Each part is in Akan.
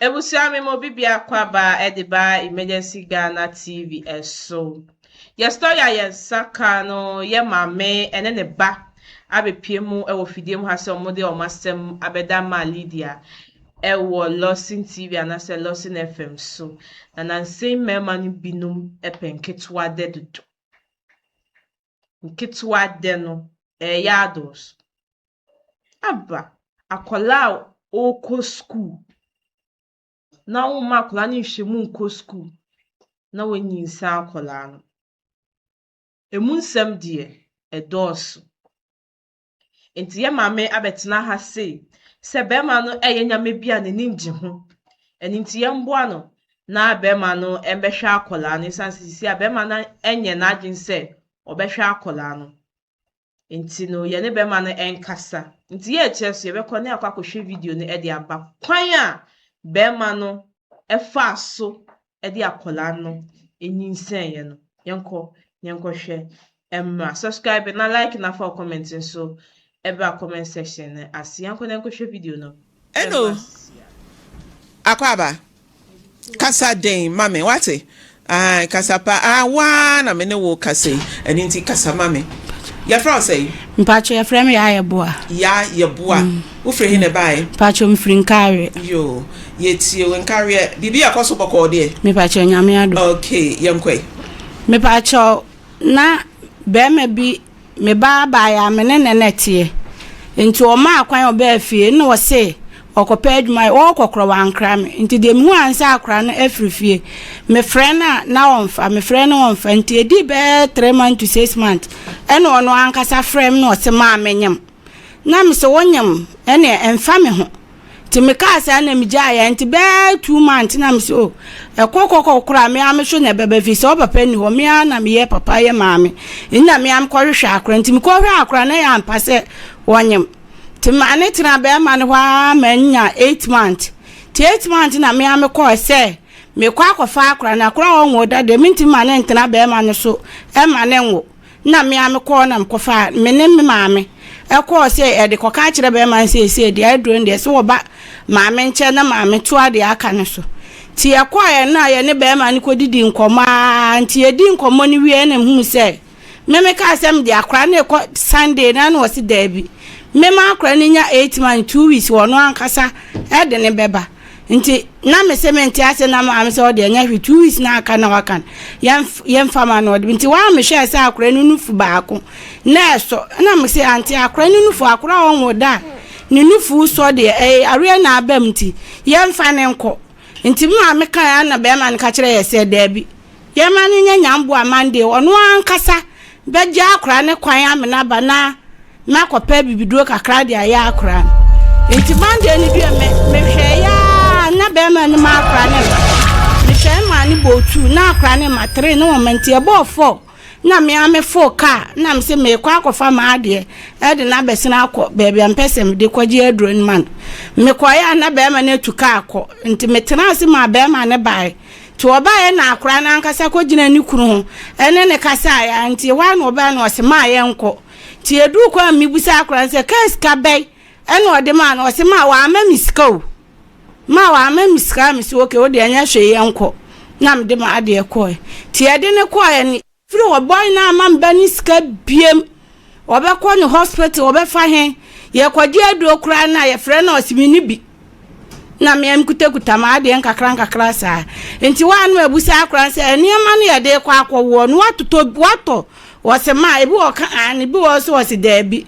Abusua me ma obi biako aba de ba Emergency Ghana TV so. Yɛ story a yɛn nsa ka no yɛ maame ne ne ba abɛpie mu wɔ fidie mu ha sɛ wɔde wɔn asɛm abɛda maa Lydia wɔ Lawson TV anaasɛ Lawson FM so. Na nansa yi mmarima no binom pɛ nketewa dɛ dodo. Nketewa dɛ no ɛreyɛ adɔɔso. Aba, akwadaa a ɔrekɔ sukuu na womma akwadaa no nhwɛ mu nkɔ sukuu na woanyinsɛn akwadaa no, emu nsɛm deɛ, ɛdɔɔso. Nti yɛn maame abɛtena ha sei sɛ barima no reyɛ nneɛma bi a n'ani nnye ho. Ɛno nti yɛmmoa no na barima no mmɛhwɛ akwadaa no ɛsiane sɛ seesei a barima no anyɛ n'adwene sɛ ɔbɛhwɛ akwadaa no. Nti no yɛne bɛrima no nkasa. Nti yɛrekyerɛ so yɛbɛkɔ ne akɔ akɔhwɛ video no de aba kwan a bɛrima no faa so de akwadaa no nyinsɛneeɛ no. Yɛnkɔ na yɛnkɔhwɛ mmra. Subscribe na like na fa wo comment nso ɛbra comment section no ase. Yɛnkɔ na yɛnkɔhwɛ video no. Eno Akwaaba, kasa den ma me, wate? Ae, kasa pa. Ah, wo ara na me ne wo kasa yi, ɛno nti kasa ma me. Yɛfrɛ wo sɛn? Mpacho yɛfrɛ me Yaa Yeboah. Yaa Yeboah. Wofiri he na ɛbaeɛ? Mpacho mefiri Nkareɛ. Yoo, yɛtie wo. Nkareɛ, biribi ɛkɔ so bɔkɔɔ deɛ? Mepacho Nyame adom. Okay, yɛnkɔ ɛ. Mepacho na bɛɛma bi Me ba baeɛ a me ne no na ɛteɛ nti ɔmaa kwan ɔbaa fie na ɔse ɔkɔpɛ adwuma ayɛ ɔɔkɔ korɔ wankra me nti deɛ mehu ara ne sɛ akora no afiri fie mefrɛ no a na ɔmfa mefrɛ no ɔmfa nti ɛdii bɛyɛ 3 months to 6 months ɛna ɔno ankasa frɛ me na ɔse maa menyem na mese wonyem ɛneɛ ɛmfa me ho. Nti mekaa saa na megyaeɛ. Nti bɛyɛ 2 months na mese o ɛkɔ kɔkɔ koraa me ara me so na ɛbɛba fie sɛ wo papa nni hɔ me ara na meyɛ papa yɛ maame nti na me ara mekɔhwehwɛ akora nti mekɔhwɛ akora na ɛyɛ ampa sɛ wɔnyem nti maa ne tena bɛrima no hɔ ara ma nya 8 months. Nti 8 months na me ara mekɔɔ sɛ mekɔ akɔfa akora na akora a ɔnwo da deɛ mentumi ma ne ntena bɛrima no so ɛma ne nwo. Nna me ara mekɔɔ na mekɔfaa me ne me maame kɔɔ sɛ yɛde kɔka akyerɛ bɛrima no seesei deɛ aduro no deɛ sɛ wɔba maame nkyɛn na maame toa deɛ aka no so. Nti yɛkɔeɛ no a yɛne bɛrima no kɔdidi nkɔmmɔ ara nti yɛdi nkɔmmɔ no wieɛ na mehuu sɛ me mekaa sɛ mede akora no rekɔ Sunday no na ɔse daabi mema akora no nya 8 months 2 weeks ɔno ankasa de ne bɛba. Nti na me se mente ase na maame sɛ ɔde ɛnyɛ hwee 2 weeks na aka na waka no yɛmfa ma no ɔde nti waa mehwɛɛ sɛ akora no nufu baako na ɛsɔ na me se ante akora no nufu akora a ɔnwo da a ne nufu sɔ deɛ ɛyɛ areɛ na aba mu nti yɛmfa ne nkɔ nti me maame kan na bɛrima no ka kyerɛ yɛ sɛ daabi yɛma no nyɛ nyamboa Monday ɔno ankasa bɛgye akora ne kwan amena ba na makɔpɛ bibiduro kakra de ayɛ akora no. Nti Monday no dua me mehwɛ ya na bɛrima no ma akora ne ma mehwɛ ma ne bɔ 2 na akora ne ma 3 ne wɔn nti ɛbɔɔ 4 na me a me fo kaa na me sɛ mekɔ akɔfa ma adeɛ ɛde na abɛsena akɔ baabi a mpɛ sɛ mede kɔgye aduro no ma no. Mekɔeɛ a na bɛrima no atu kaa kɔ nti metena ase ma bɛrima no baeɛ. Nti ɔbaeɛ na akora no ankasa kɔgyina ne kunu ho ɛne ne kasaeɛ. Nti ɛhɔ a na ɔbaeɛ na ɔse maa yɛnkɔ. Nti yɛduu kwan a mebusa akora no sɛ kaa sika bɛn ɛna ɔde maa no, ɔse maa wamma me sika o, maa wamma me sika. Me sɛ okay, wo deɛ ɛnyɛ hwee, yɛnkɔ. Na mede ma adeɛ kɔɛ. Nti yɛde ne kɔɛ no firi hɔ bɔe no ama me ba ne sika biem ɔbɛkɔ ne hospital ɔbɛfa he yɛkɔgye aduro koraa no a yɛfrɛ no ɔse me ne bi na mmea mekutakuta m'adeɛ nkakra nkakra saa. Nti waa no abusa akora sɛ nneɛma no yɛde kɔ akɔwoɔ no watotɔ watɔ wɔse ma ebi wɔ ka an ebi wɔ so wɔse daabi.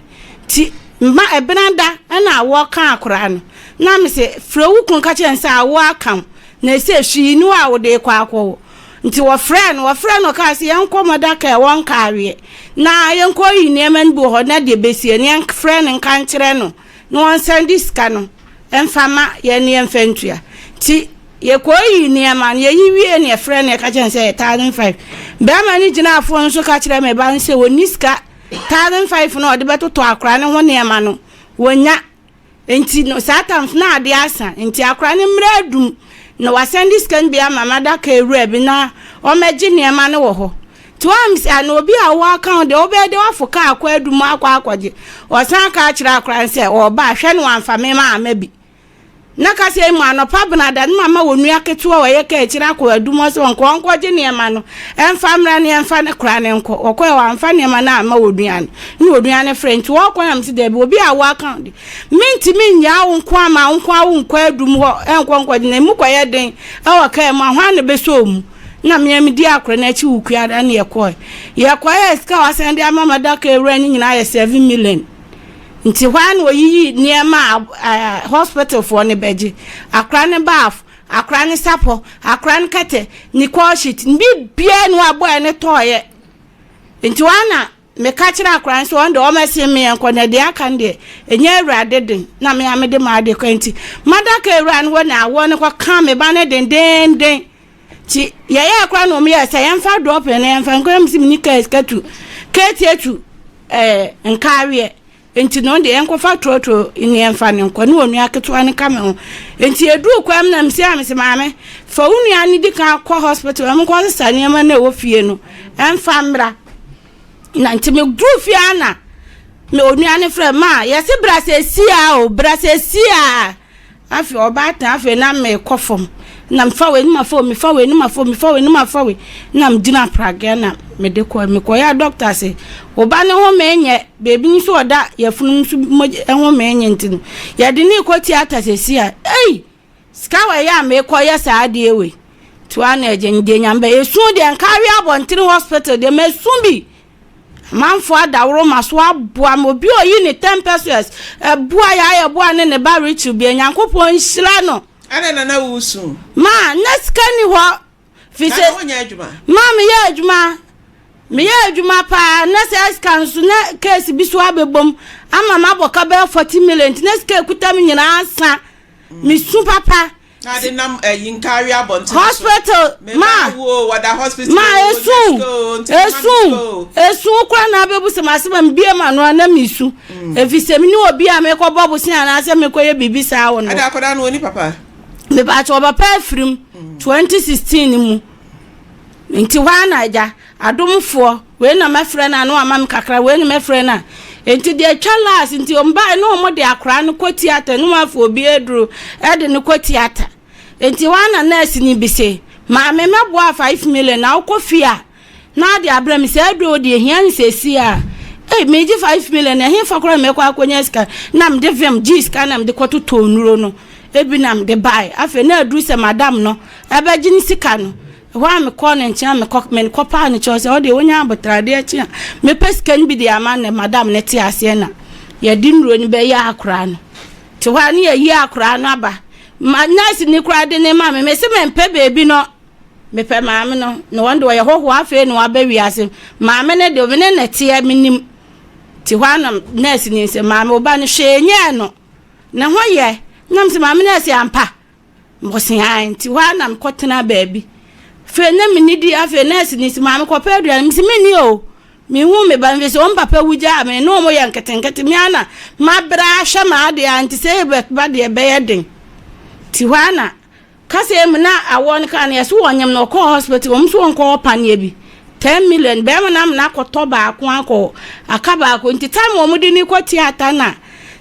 Nti ma ɛbena da ɛna awoɔ ka akora no na me sɛ frɛ wo kunu ka kyerɛ no sɛ awoɔ aka wo na ɛsɛ hwii ni hɔ a wode kɔ akɔwo. Nti wɔfrɛ no kaa sɛ yɛnkɔ mother care wɔn nka na yɛnkɔ yi nneɛma no bi wɔ hɔ na deɛ bɛsie no yɛmfrɛ no nka nkyerɛ no na wɔnsan de sika no mfa ma yɛn ne yɛmfa ntua. Nti yɛkɔ yi nneɛma no yɛyi wie ne yɛfrɛ no yɛka kyerɛ no sɛ yɛ 1,500. Bɛrima no gyina afoɔ nso ka kyerɛ me ba no sɛ wɔnni sika 1,500 no a ɔde bɛtotɔ akora ne ho nneɛma no wɔnya. Nti no saa tam so na adeɛ asa nti akora no mmerɛ adum na wasan de sika no bi ama madaka ewura bi na ɔmɛgye nneɛma no wɔ hɔ. Nti wɔn sɛ na obi a ɔwɔ aka ho deɛ ɔbɛyɛ de wafo kaa akɔ adum akɔ akɔgye. Ɔsan ka akyerɛ akora no sɛ ɔba ahwɛ no wamfa me ma ama bi. Na ka sɛ emu anɔpa benada no mama wɔn nua ketewa a ɔyɛ kaakyire akɔ adum hɔ sɛ ɔnkɔ ɔnkɔgye nneɛma no ɛmfa mmra ne ɛmfa ne kora no nkɔ. Ɔkɔɛ wamfa nneɛma no amma onua no. Ne onua no frɛ nti ɔkɔ na mese daabi obi a woaka de mentumi nnyaa wo nko ama wo nko a wonkɔ adum hɔ ɛnkɔ nkɔgye na emu kɔyɛ den ɛwɔ kaa mu a hwan na ɛbɛsɔ wo mu. Na me a medi akora no akyi wɔ kuada ne yɛkɔɛ. Yɛkɔɛ sika a wasan de ama madaka awura no nyinaa yɛ 7 million. Nti hɔ ara na ɔyiyi nneɛma a hospitalfoɔ no bɛgye, akora no bath, akora no sapɔ, akora no kɛtɛ, ne call sheet, ne biribiara ni hɔ a boy no tɔɔeɛ. Nti hɔ ara na meka kyerɛ akora no sɛ ɔno deɛ ɔmmɛsen me yɛnkɔ na deɛ aka no deɛ ɛnyɛ awurade den na me a mede m'adeɛ kɔ nti madaka awura no hɔ na awoɔ no kɔka me ba no dendeenden. Nti yɛyɛɛ koraa na wɔn yɛɛ sɛ yɛmfa dropping no yɛmfa nkɔ yɛm sɛ mini kaa sika tu keeti atu ɛɛ nkaaweɛ nti no deɛ yɛnkɔfa trɔtrɔ ne yɛmfa no nkɔ ne onua ketewa no ka me ho nti yɛduu kwan mu na mesi a mesi maame fa wo nua no di kan kɔ hospital ɛmo nkɔ sesa nneɛma no ɛwɔ fie no ɛmfa mmra na nti meduru fie a na me onua no frɛ ma yɛse bra sɛ sia o bra sɛ sia. Afei ɔbaatan afei na mekɔ fam na mefa wei na mafa wei mefa wei na mafa wei mefa wei na mafa wei na megyina pragea na mede kɔ mekɔyɛ a dɔkta se wo ba ne ho menyɛ beebi nso ɔda yɛfunu nso mogya ho menyɛ nti no yɛde ne kɔ theatre sɛsi a ei sika wɔ ɛyɛ a mekɔyɛ saa adeɛ wei toa na ɛgye deɛ nyame bɛ esu deɛ nkawe abɔntene hospital deɛ masu bi Amanfoɔ adaworoma so aboa me obi a ɔyi ne ten pesewas ɛboa yɛ ayɛ boa ne ne ba Rachel bia Nyankopɔn nhyira no. Adɛn na na woresu? Ma na sika ni hɔ fi sɛ. Na wonyɛ adwuma? Ma meyɛ adwuma meyɛ adwuma paa na sɛ sika nso na case bi so abɛbom ama mabɔ ka bɛyɛ 40 million nti na sika ekuta me nyinaa sa mesu papa. Na ade nam ɛyi eh, nkaare abɔnten so. Hospital ma wo wɔda hospital ma esu esu esu kora na abɛbu sɛ ma asɛm a mebie ma no na mesu mm. ɛfiri sɛ mene obi a mekɔbɔ bosea anaasɛ mekɔyɛ biribi saa wɔ no. Ɛda akɔda no ɔni papa. Mepaakyɛ ɔpapa afirim 2016 mu nti hɔ ara na agya Adomfoɔ, wei na mɛfrɛ no a na wama me kakra, wei na mɛfrɛ no a. Nti deɛ atwa last nti wɔn baeɛ na wɔn de akwaraa no kɔ theatre na wɔn afa obi aduro de no kɔ theatre. Nti hɔ ara na nurse no bi se, maame mɛboa 5 million na wokɔ fie a na ade abrɛ me saa aduro deɛ hia no seesei a. Ei, megye 5 million na ɛhefa koraa na mɛkɔ akɔnya sika na mede vim gyee sika na mede kɔtotɔɔ nnuro no ebi na mede baeɛ. Afei na aduru sɛ madam no ɛbɛgye ne sika no. Ɛhɔ a mekɔɔ ne nkyɛn a mekɔ mekɔpaa ne kyɛw sɛ ɔdeɛ wonya abotrɛ adeɛ kye a mepɛ sika no bi de ama no madam no te aseɛ na yɛde nnuro no bɛyɛ akoraa no te hɔ a ne yɛyi akoraa no aba ma nurse ni koraa de ne ma me mese mempɛ beebi no mepɛ maame no na wɔn de ɔyɛ hɔhoɔ afei na waba wiase maame no de me ne ne teɛ menim te hɔ a na nurse ni sɛ maame wo ba no hwee nyɛɛ no ne ho yɛ nam sɛ maame nurse ampa. Ɔse ae, nti hɔ ara na mekɔtenaa baabi. Afei na menidi, afei nɛɛse ni se maame kɔpɛ aduane, mese menni o, menhu me ba, mfiri sɛ wɔn papa wu gyaa me, ne wɔn yɛ nketenkete, me ara na mabrɛ ahwɛ m'adeɛ a, nti sɛ yɛbɛba deɛ ɛbɛyɛ den. Nti hɔ ara na kasa mu na awoɔ no kaa no, yɛse wɔnyem no, ɔkɔɔ hospital, wɔn nso wɔnkɔwɔ paneɛ bi. 10 million bɛrima no amena akɔtɔ baako akɔ aka baako nti time wɔn de ne kɔ theatre na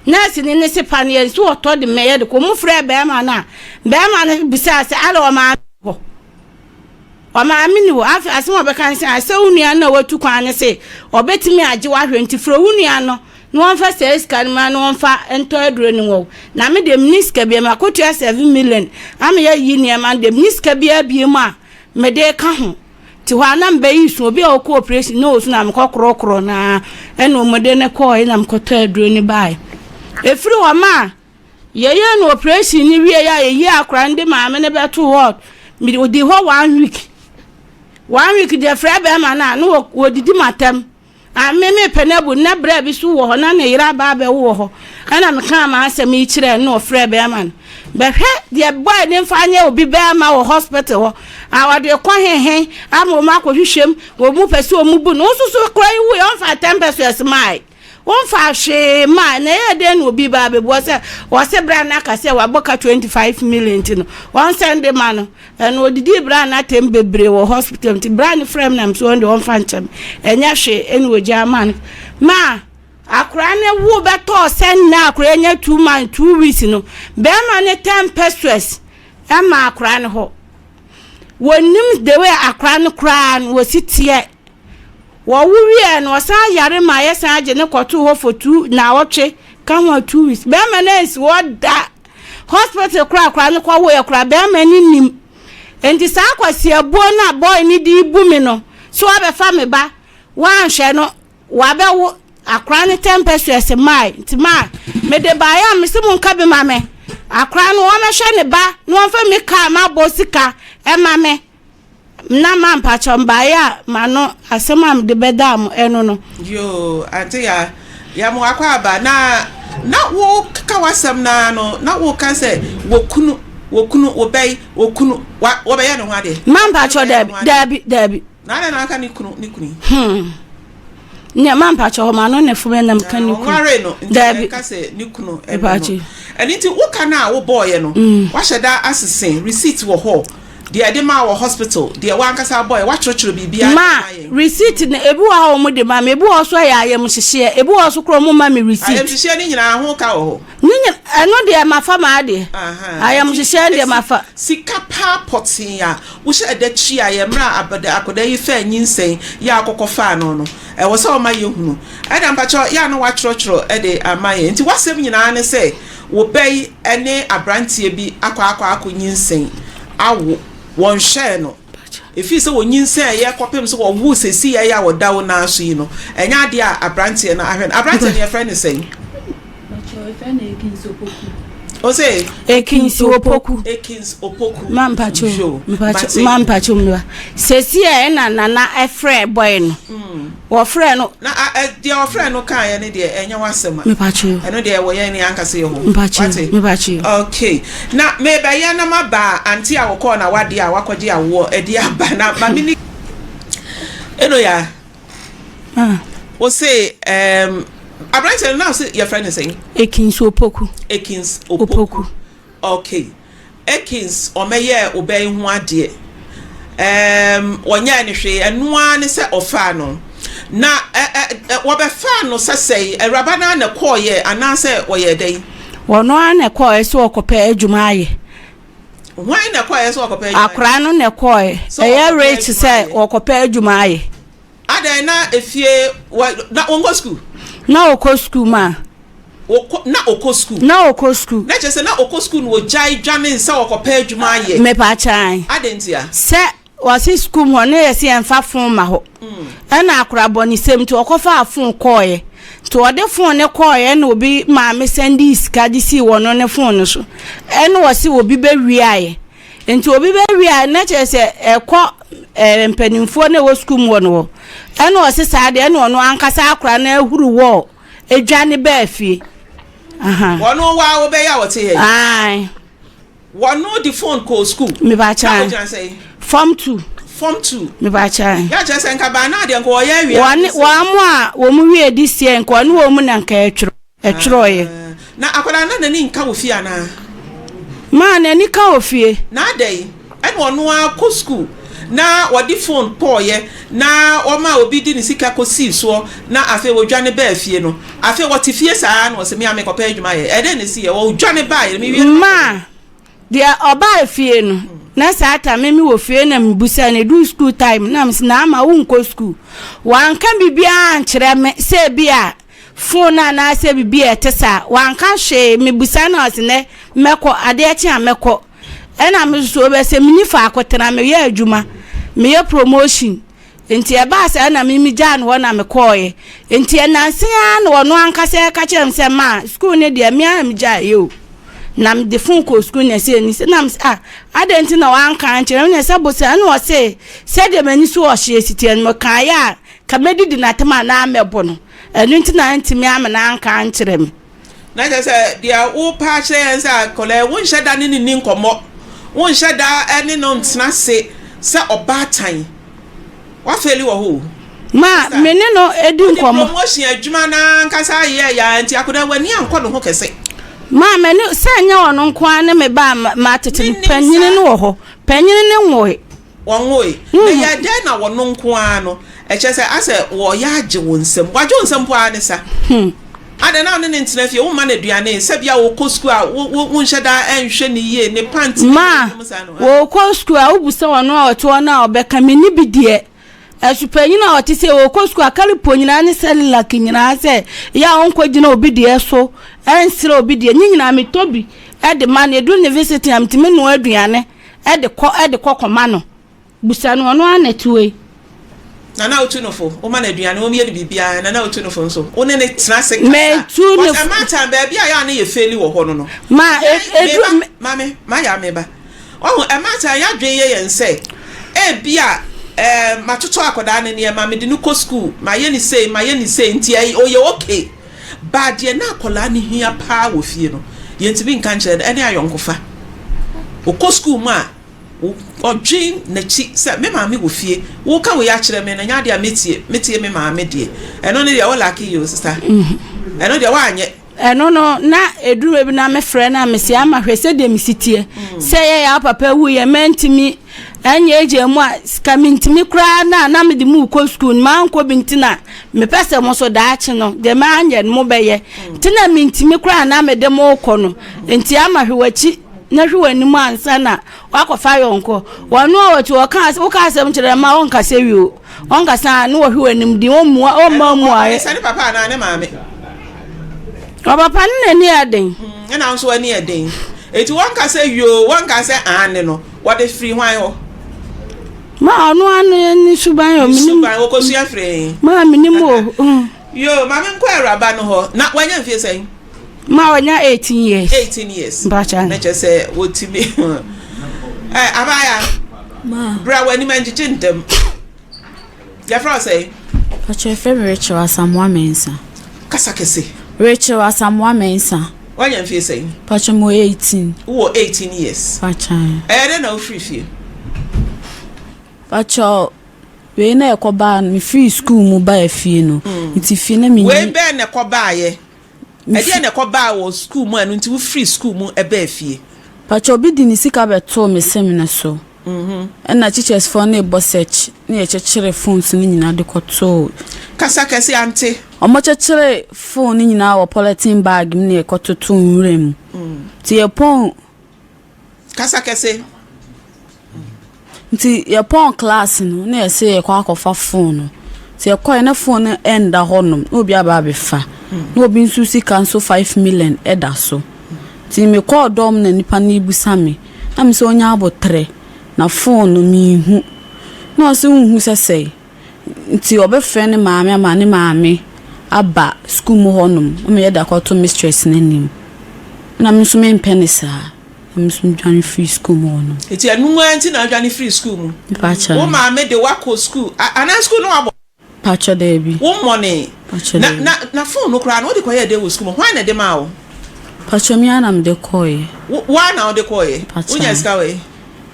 nurse ni ne se paneɛ nso ɔtɔ de mɛyɛ de kɔ wɔn frɛ bɛrima no a bɛrima no bisaa sɛ ala ɔmaame hɔ ɔmaame ni hɔ afei asɛm a ɔbɛka ne sɛ asɛ wo nua no a watu kwan ne se ɔbɛtumi agye wahwɛ nti frɛ wo nua no na wɔmfa saa sika no ma na wɔmfa ntɔ aduro no wɔ na me deɛ menni sika bi ma akɔtua 7 million ama yɛyi nneɛma no deɛ menni sika biara bie mu a mede ka ho. Nti hɔ a na mebɛyi su, obi a ɔkɔ operation na ɔsu na mekɔ korɔkorɔ no ara ɛna wɔde no kɔɔe na mekɔtɔ aduro no baeɛ. Ɛfiri hɔ ma yɛyɛɛ no operation no wie a yɛyi akora no de maame no bɛto ward. Ɔdi hɔ one week. One week deɛ frɛ bɛrima no a na wɔdidi m'atɛm. A me mepɛ no abu na berɛ bi so wɔ hɔ na ne yere aba abɛwo wɔ hɔ ɛna mekaa m'asɛm yi kyerɛɛ no na ɔfrɛɛ bɛrima no bɛhwɛ deɛ bɔɛ ne mfa nyɛ obi bɛrima wɔ hospital hɔ a ɔde kɔ hehe ama wɔn akɔhwehwɛm wɔn mu pɛ sɛ wɔn bu no nso so kora yi wuiɛ ɔmfa 10 pesos mae wɔmfa hwee mae na ɛyɛ dɛn na obi ba abɛbuɔ sɛ wɔse berɛ a na aka sɛ wabɔ ka 25 million nti no wɔnsɛn de ma no. Ɛno odidii bra no atɛm bebree wɔ hospital nti bra no frɛ me na mesɛ ɔno deɛ ɔmfa nkyɛ me ɛnyɛ hwee ɛna ogyaa maa no ma. Akwadaa no wo bɛtɔɔ sɛ nnɛ akwadaa nya 2 months 2 weeks no, bɛrima no 10 pesos ɛma akwadaa no hɔ. Wɔnnim the way akwadaa no koraa no wɔsi teɛ. Wɔwo wieɛ no ɔsan yare ma yɛsan agye no kɔtoo hɔ for two naawɔtwe ka ho a 2 weeks. Bɛrima no ansi hɔ da. Hospital koraa akwadaa no kɔwoeɛ koraa bɛrima no nnim. Nti saa kwasiabuo no a boy no de bu me no sɛ wabɛfa me ba wanhwɛ no wabɛwo akwadaa no tempestuous mae nti maa mede baeɛ a mese monka bi ma me akwadaa no wɔmɛhwɛ ne ba na wɔmfa me kaa mabɔ sika ɛma me na ma mpakyɛ mbaeɛ a mano asɛm a mede bɛdaa mo ɛno no. Yoo ante ya ya mo akɔ aba na na wo ka w'asɛm naa no na wo ka sɛ wɔ kunu wɔ kunu wɔ bɛyi wɔ kunu wa wɔbɛyɛ ne ho adeɛ. Ma mpakyɛ daabi daabi daabi. Na adɛn na aka ne kunu ne kunu yi. Hmm. Ne ma mpakyɛ hɔ ma no ne fom ɛnam ka ne kunu. Ɔnware no nti Daabi. ɛka sɛ ne kunu ɛno no. Mpakyɛ. Ɛno nti wo ka no a wobɔɔyɛ no wahyɛ da asese receipt wɔ hɔ deɛ ɛde maa wɔ hospital deɛ wankasa abɔɔyɛ wakyerɛkyerɛ biribiara de Ma ama yɛn. receipt no ebi wɔ hɔ a wɔn de ma me ebi wɔ hɔ so ɛyɛ ayɛmhyehyeɛ ebi wɔ hɔ so koraa wɔn ma me receipt. Ayɛmhyehyeɛ no nyinaa ho ka wɔ hɔ. Ne nyina ɛno deɛ mafa m'adeɛ. Ayamhyehyeɛ deɛ mafa. Sika paa pɔtee a wohyɛɛ da tuaeɛ mmerɛ a akwadaa yi faa nyinsɛn yɛ a wokɔkɔ faa no no, ɛwɔ sɛ woma yɛhunu. Ɛna mpakyɛw yɛ a na woatwerɛtwerɛ de ama yɛn. Nti w'asɛm nyinaa ne sɛ wo ba yi ne abranteɛ bi akɔ akɔ akɔ nyinsɛn awo, wɔnhwɛɛ no. Ɛfiri sɛ wɔnyinsɛneeɛ kɔpem sɛ wɔwoo seesei yi a ɔda wo nan so yi no, ɛnyɛ adeɛ a aberanteɛ no ahwɛ no. Aberanteɛ no yɛfrɛ no sɛn? Ose? Ekins Opoku. Ekins Opoku. Ma mpacho, mpacho, ma mpacho mba. Seesei a ɛna nana ɛfrɛ boy no. Wɔfrɛ no. Na deɛ ɔfrɛ no kaeɛ no deɛ ɛnyɛ w'asɛm a. Mepakyɛw. Ɛno deɛ ɛwɔ yɛn ne ankasa yɛ hɔ. Mepakyɛw. Mepakyɛw. Okay. Na mebɛyɛ na maba ante a wɔkɔɔ na wadeɛ a wakɔgye awoɔ ɛde aba na ma me ni. Eno ya. Ah. Wose um, aberanteɛ no na wose yɛfrɛ no sɛn? Ekins Opoku. Ekins Opoku. Opoku. Okay. Akins ɔmɛyɛɛ ɔbaa yi ho adeɛ ɛɛm ɔnyɛɛ no hwee ɛno ara ne sɛ ɔfaa no na ɛ ɛ wɔbɛfaa no sɛ sɛe awuraba no ara na ɛkɔɔyɛ anaasɛ ɔyɛɛ dɛn? Ɔno ara na ɛkɔɔɛ sɛ ɔkɔpɛ adwuma ayɛ. Hwan na ɛkɔɔyɛ sɛ ɔkɔpɛ adwuma ayɛ? Akwadaa no na ɛkɔɔɛ. Ɛyɛ rich sɛ ɔkɔpɛ adwuma ayɛ. Adɛn na efie wɔ na wɔnkɔ sukuu? Na ɔkɔ sukuu ma. Wɔkɔ na ɔkɔ sukuu. Na ɔkɔ sukuu. Na kyerɛ sɛ na ɔkɔ sukuu na ɔgyae dwane sɛ ɔkɔpɛ adwuma ayɛ. Mepaakyɛw. Adɛn ntia? Sɛ wɔse sukuu mu hɔ na yɛse yɛmfa fon ma hɔ. Ɛna akora bɔnesɛm nti ɔkɔfaa fon kɔɔeɛ. Nti ɔde fon no kɔɔeɛ ɛna obi maame sɛndii sika de sii wɔno ne fon no so. Ɛna ɔse obi bɛwiaeɛ. Nti obi bɛwia a na kyerɛ sɛ ɛkɔ ɛɛ mpanimfoɔ na ɛwɔ sukuu mu hɔ no hɔ. Ɛna ɔse saa deɛ ɛna ɔno ankasa akora no ahuru wɔɔ edwane baa fie. Aha. Wɔno wa wobɛyɛ a wɔte yɛ. Ae. Wɔno de phone kɔɔ sukuu. Mebakyɛ. Na ogyina sɛn? Form 2. Form 2. Mebakyɛ. Yɛ kyerɛ sɛ nka baa naa deɛ nka wɔyɛ awia. Wɔn wɔn a wɔn wie de sie nka ɔne wɔn na nka ɛtwerɛ. Ɛtwerɛeɛ. Na akwadaa no na n'ani nka wɔ fie anaa? Maa n'ani ka wɔ fie. Na adɛn ɛna ɔno ara kɔ sukuu na ɔde phone kɔɔeɛ na ɔmaa obi de ne sika kɔsii soɔ na afei ɔdwane baa fie no afei ɔte fie saa na ɔse me a mekɔpɛ adwuma ayɛ ɛdɛn na ɛsiiɛ ɔdwane baeɛ no mewie no Maa deɛ ɔbaa fie no na saa ta me mewɔ fie na mebusa no ɛduu school time na mese na ama wonkɔ school wanka biribiara ankyerɛ me sɛ bi a Fon anaasɛ biribi a ɛte saa. Wanka hwee. Mebisa no a, ɔse nɛ mɛkɔ, adeɛ kye a mɛkɔ. Ɛna me nso ɔbɛ sɛ menni faako tena, meyɛ adwuma, meyɛ promotion. Nti ɛbaa saa na me megyaa no hɔ na mekɔɔeɛ. Nti nnansa yi ara na ɔno ankasa ɛka kyerɛɛ me sɛ ma sukuu no deɛ me ara na megyaeɛ o. Na mede fon kɔɔ sukuu na ɛsɛ ɛni sɛ na me sɛ ah adɛn nti na wanka ankyerɛ me na ɛsɛ bosa ɛna ɔse sɛdeɛ m'ani so ɔhyeɛ si teɛ no mekaeɛ a Ka mɛdidi no atɛm anaa mɛbɔ no, ɛno nti na antumi amena anka ankyerɛ me. Na kyerɛ sɛ deɛ worepɛ akyerɛ yɛn sɛ akwadaa yi wonhyɛ da ne no nni nkɔmmɔ, wonhyɛ da ne no ntena ase sɛ ɔbaatan. Woafeeli wɔ hɔ o. Ma me ne no di nkɔmmɔ. Wode promotion adwuma no ankasa ayɛ yɛ ara nti akwadaa yi w'ani ankɔ ne ho kɛse. Ma me ne, sɛ ɛnyɛ ɔno nko ara ne me ba a matete no, panyini no wɔ hɔ, panyini no nwoe. Wɔnwoe. Na ɛyɛɛ dɛn na wɔno nko ara no, ɛkyerɛ sɛ asɛ wɔreyɛ agye wo nsam. Wɔagye wo nsam mpo ara ne sa. Adɛn na wo ne no ntena fie? Womma no aduane? Sɛ bia ɔkɔ sukuu a, wo, wo, wonhyɛ da nhwɛ no yie, ne pant ne Ma, ne mu saa no. wɔkɔ sukuu a, wobu sɛ ɔno a ɔte hɔ no a ɔbɛka, menni bi deɛ. Ɛso panyin a ɔte sɛ ɔkɔ sukuu a, Calipo nyinaa ne Cerelac nyinaa sɛ yɛ a ɔnkɔgyina obi deɛ so nsrɛ obi deɛ, ne nyinaa metɔ bi de ma no. Ɛduru ne visiting a, metumi noa aduane de kɔ de kɔ kɔma no. Busa no, ɔno ara na ɛte hɔ yi. Nana wotu no fo, woma no aduane, woyɛ no biribiara, Nana wotu no fo nso, wo ne no tena ase kasa. Metu no fo. Ɛma time baabi a yɛ a ne yɛ faili wɔ hɔ no no. Ma eduru. Meba, maame, mayɛ a meba. Wahu, ɛma time yɛadwene yɛ yɛn sɛ, ebi a ɛɛ matotɔ akwadaa no nneɛma, mede no kɔ school, mayɛ ne sei, mayɛ ne sei, nti ɔyɛ okay. But deɛ na akwadaa no hia paa wɔ fie no, yɛntumi nka nkyerɛ no, ɛne ayɔnkofa. Ɔkɔ school mu a, Ɔdwen n'akyi sɛ, Me maame wɔ fie. Woreka wei akyerɛ me no, ɛnyɛ adeɛ a mɛtie. Mɛtie me maame deɛ. Ɛno no deɛ, wo lucky yi o, sista. Ɛno deɛ, woanyɛ. Ɛno no, na ɛduru baabi na mefrɛ no a, mese, Ama, hwɛ sɛdeɛ mesi teɛ. Sɛ ɛyɛ a wo papa wuiɛ, mantumi anyɛ agya mu a, sika mentumi koraa no a na mede mo rekɔ sukuu no, mankɔ bi nti na mepɛ sɛ mo nso daakye no, deɛ manyɛ no mobɛyɛ. Nti na mentumi koraa na mede mo rekɔ no. Nti Ama, hwɛ w'akyi. na hwɛ w'anim ansa na woakɔfa yɔnko. Wɔn a wɔte wɔka woka asɛm kyerɛ ma wɔnkasa wie o. Wɔnkasa a na wɔhwɛ w'anim din wɔmmua wɔmma mmuaeɛ. Sɛ ne papa anaa ne maame. Ɔpapa no n'ani yɛ den. Ɛna nso ani yɛ den. Eti wɔnkasa wie o wɔnka sɛ aane no wɔde firi hwan hɔ? Ma ɔno ano ne suban o. Ne suban wɔkɔsua firi he? Ma menim o. Yoo ma menkɔ awuraba no hɔ na wanya mfie sɛn? Ma wanya 18 years. 18 years. Mpacha. Na kyerɛ sɛ wɔtumi ɛ abaya. Ma. Bra w'anim ngyegye ntɛm. Yɛfrɛ wo sɛ? Mpacha yɛfrɛ me Rachel Asamoah Mensah. Kasa kɛse. Rachel Asamoah Mensah. Wanya mfie sɛn? Mpacha mewɔ 18. Wowɔ 18 years. Mpacha. Ɛyɛ dɛn na wofiri fie? Mpacha Wei na ɛkɔbaa no, mefiri sukuu mu baa fie no, nti fie na menni. Wei bɛn na ɛkɔbaeɛ? Ɛdeɛn na ɛkɔbaa wɔ sukuu mu a ɛno nti wofiri sukuu mu baa fie? Pakyɛ obi de ne sika bɛtoo me sim no so, ɛna teachers foɔ no rebɔ search na yɛkyekyere phones no nyinaa de kɔtoo. Kasa kɛse ante. Wɔkyekyere phone no nyinaa wɔ polythene bag mu na yɛkɔtotoo nwura mu. Nti yɛpɔn. Kasa kɛse. Nti yɛpɔn class no na yɛse yɛkɔ akɔfa phone no. Nti yɛkɔe na phone no ɛnda hɔ nom na obi aba abɛfa. Na obi nso sika nso 5 million ɛda so. Nti mekɔɔ dɔm na nipa no rebusa me. Na mese ɔnya abotrɛ na phone no menhu. Na ɔse wonhu sɛ sɛe. Nti ɔbɛfrɛ ne maame ama ne maame aba sukuu mu hɔ nom ama yɛde akɔto mistress no anim. Ɛna me nso mempɛ no saa. Na me nso medwane firii sukuu mu hɔ nom. Nti ɛno ara nti na wodwane firii sukuu mu? Mpakyɛ. Wo maame de wo akɔ sukuu anaa sukuu no wabɔ? Mpakyɛ daabi. Wo mmɔnee? Mpakyɛ Na daabi. na na phone no koraa no wode kɔyɛɛ dɛn wɔ sukuu mu? Hwan na ɛde maa wo? Mpakyɛ me ara na mede kɔeɛ. Wo wo ara na wode kɔeɛ? Mpakyɛ. Wonyaa sika wɔ he?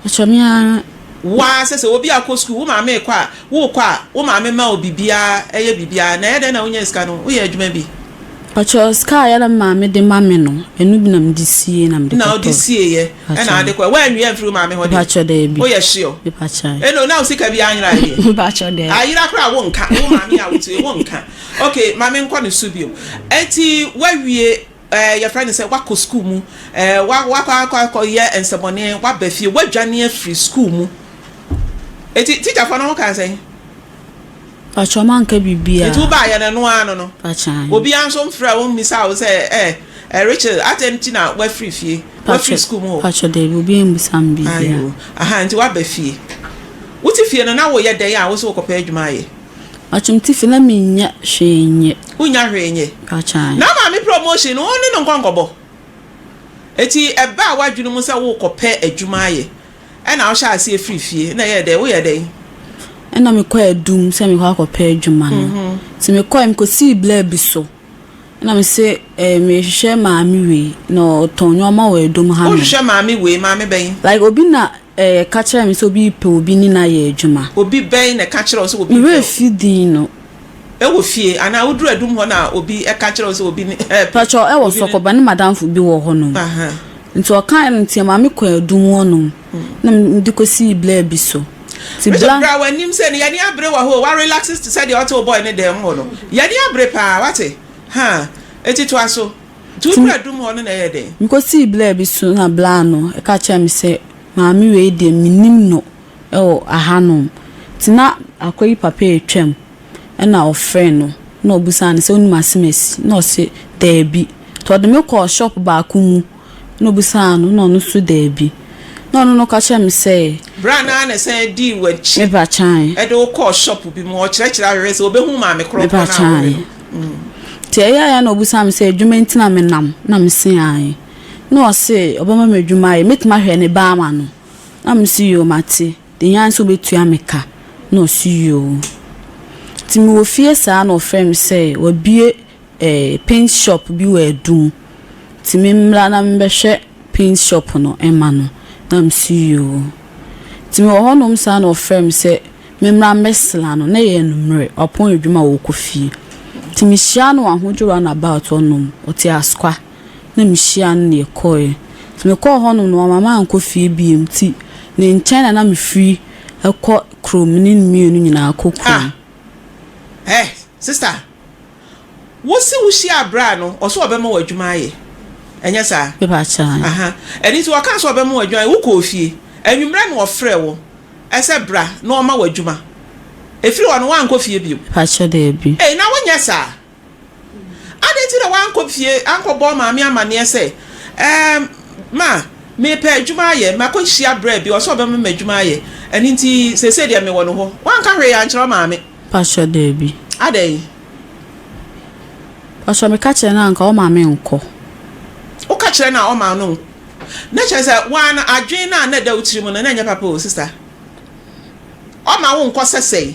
Mpakyɛ me ara. Wo ara sɛ sɛ obi akɔ sukuu wo maame rekɔ a worekɔ a wo maame ma wo biribiara ɛyɛ biribiara na ɛyɛ dɛn na wonyaa sika no? Woyɛ adwuma bi? Mpakyɛ sika a yɛ na me maame de ma me no ɛno bi na mede sie na mede Na wode kɔtɔe. sieeɛ ɛna wode kɔɛ woanwia amfiri wo maame hɔ deɛ? Mpakyɛ daabi. Woyɛ sure? Mepakyɛ. Eno na wo sika biara nyeraeɛ deɛ? Mpakyɛ daabi. Ayera koraa wonka wo maame a wotie wonka. Ok ma menkɔ ne so bio. Enti woawie ɛɛ yɛfrɛ no sɛ woakɔ sukuu mu ɛɛ wa wakɔ akɔ akɔyɛ nsɛmɔne woaba fie woadwane afiri sukuu mu. Enti tikyafoɔ no ho kaa sɛn? Pakyɛ ɔmo anka biribiaa. Nti wo baayɛ no ɛno ara no no? Pakyɛ aane. Obiara nso mfrɛ wo mmisaa wo sɛ ɛɛ eh, Rachel adɛn nti na woafiri fie? Woafiri sukuu mu hɔ? Pakyɛ daabi obiara mmusa me biribiaa. Ayoo aha nti woaba fie. Wote fie no na woyɛ dɛn a wo se wokɔpɛ adwuma ayɛ? Pakyɛ mete fie na mennya hwee nyɛ. Wonnya hwee nyɛ? Pakyɛ aane. Na wo maame promotion no wo ne no nkɔ nkɔbɔ? Enti ɛbaa w'adwene mu sɛ worekɔpɛ adwuma ayɛ? Ɛna wohyɛɛ aseɛ firii fie na ɛyɛɛ dɛn? Woyɛɛ dɛn? Ɛna mekɔɔ Adum sɛ mekɔ akɔpɛ adwuma no. Nti mekɔɛ mekɔsii blaa bi so. Ɛna mese eh, mehwehwɛ maame wei na ɔtɔn nneɛma wɔ Adum ha nom. Wohwehwɛ maame wei, maame bɛn? Like obi na eh, ka kyerɛɛ me sɛ obi repɛ obi ne no ayɛ adwuma. Obi bɛn na ɛka kyerɛɛ wo sɛ obi Me repɛ werɛ wo? fi din no. Ɛwɔ fie anaa woduru Adum hɔ na obi ɛka kyerɛ wo sɛ obi ne ɛɛpɛ Pakyɛw ɛwɔ obi ne. Sɔkɔba ne madamfo bi wɔ hɔ nom. Aha. Nti ɔkaeɛ no nti ɛmaa me kɔɔ Adum hɔ nom na mede kɔsii blaa bi so. Nti Richard bla. bra w'anim sɛ no y'ani abere wɔ hɔ o, wa relax te sɛ deɛ ɔte wo boy ne dan mu hɔ no. Y'ani abere paa wate? Haa. Eti toa so. Nti woduru adum hɔ no na ɛyɛɛ dɛn? Mekɔsii bla bi so na bla no ka kyerɛɛ me sɛ maame wei deɛ mennim no wɔ ahanom. Nti na akwa yi papa retwam ɛna ɔfrɛɛ no na ɔbisaa no sɛ wonim Asemasi? Na ɔse daabi. Nti ɔde me kɔɔ shop baako mu na ɔbisaa no na ɔno nso daabi. Na ɔno no ka kyerɛɛ me sɛ. Berɛ a na na ɛsan dii w'akyi Mepa kyae. de wo kɔɔ shop bi mu, ɔkyerɛkyerɛ ahwehwɛ sɛ ɔbɛhu maame korɔ korɔ Mepa no a wohwɛ kyae. no. Nti ɛyɛeɛ a na ɔbisaa me sɛ adwuma nti na menam? Na mese aane. Na ɔse ɔbɛma me adwuma ayɛ, mɛtumi ahwɛ ne ba ama no? Na mese yoo mate, deɛ ɛhia ne sɛ wobɛtua me ka. Na ɔse yoo. Nti mewɔ fie saa na ɔfrɛɛ me sɛ wabue eh, paint shop bi wɔ Adum, nti memmra na memmɛhwɛ paint shop no mma no. Na mese yoo. Nti mewɔ hɔnom saa na ɔfrɛɛ me sɛ memmra mmɛsra no, na ɛyɛ anwummerɛ, wapɔn adwuma a ɔrekɔ fie. Nti mehyiaa no wɔ Ahodwo round about hɔnom, ɔte Asokwa, na mehyiaa no na yɛkɔeɛ. Nti mekɔɔ hɔnom no wamma mankɔ fie bio, nti ne nkyɛn na na mefiri kɔ kurom, me ne no mmienu nyinaa kɔ kurom. Ah! Eh, sister, Wo se wo hyiaa braa no ɔse ɔbɛma wo adwuma ayɛ ɛnyɛ saa? Mepa kyɛw. Aha ɛno nti ɔkaa sɛ ɔbɛma wo adwuma ayɛ wo kɔɔ fie anwummerɛ na ɔfrɛ wo ɛsɛ bra na ɔma wo adwuma ɛfiri hɔ no woankɔ fie bio? Mepa kyɛw daabi. Ei na wonyɛ saa? Adɛn nti na woankɔ fie ankɔ bɔ maame amaneɛ sɛ ɛɛm ma mepɛ adwuma ayɛ makɔ hyia braa bi ɔse ɔbɛma me adwuma ayɛ ɛno nti seesei deɛ mewɔ no hɔ woanka hwee ankyerɛ wo maame? Pakyɛ daabi. Adɛn? Pakyɛ meka kyerɛ no a anka ɔma me nkɔ. Woka kyerɛ no a ɔma no nkɔ. Na kyerɛ sɛ woa no adwene no a na ɛda wo tirim no na ɛnyɛ papa o sister. Ɔma wo nkɔ sɛsɛe.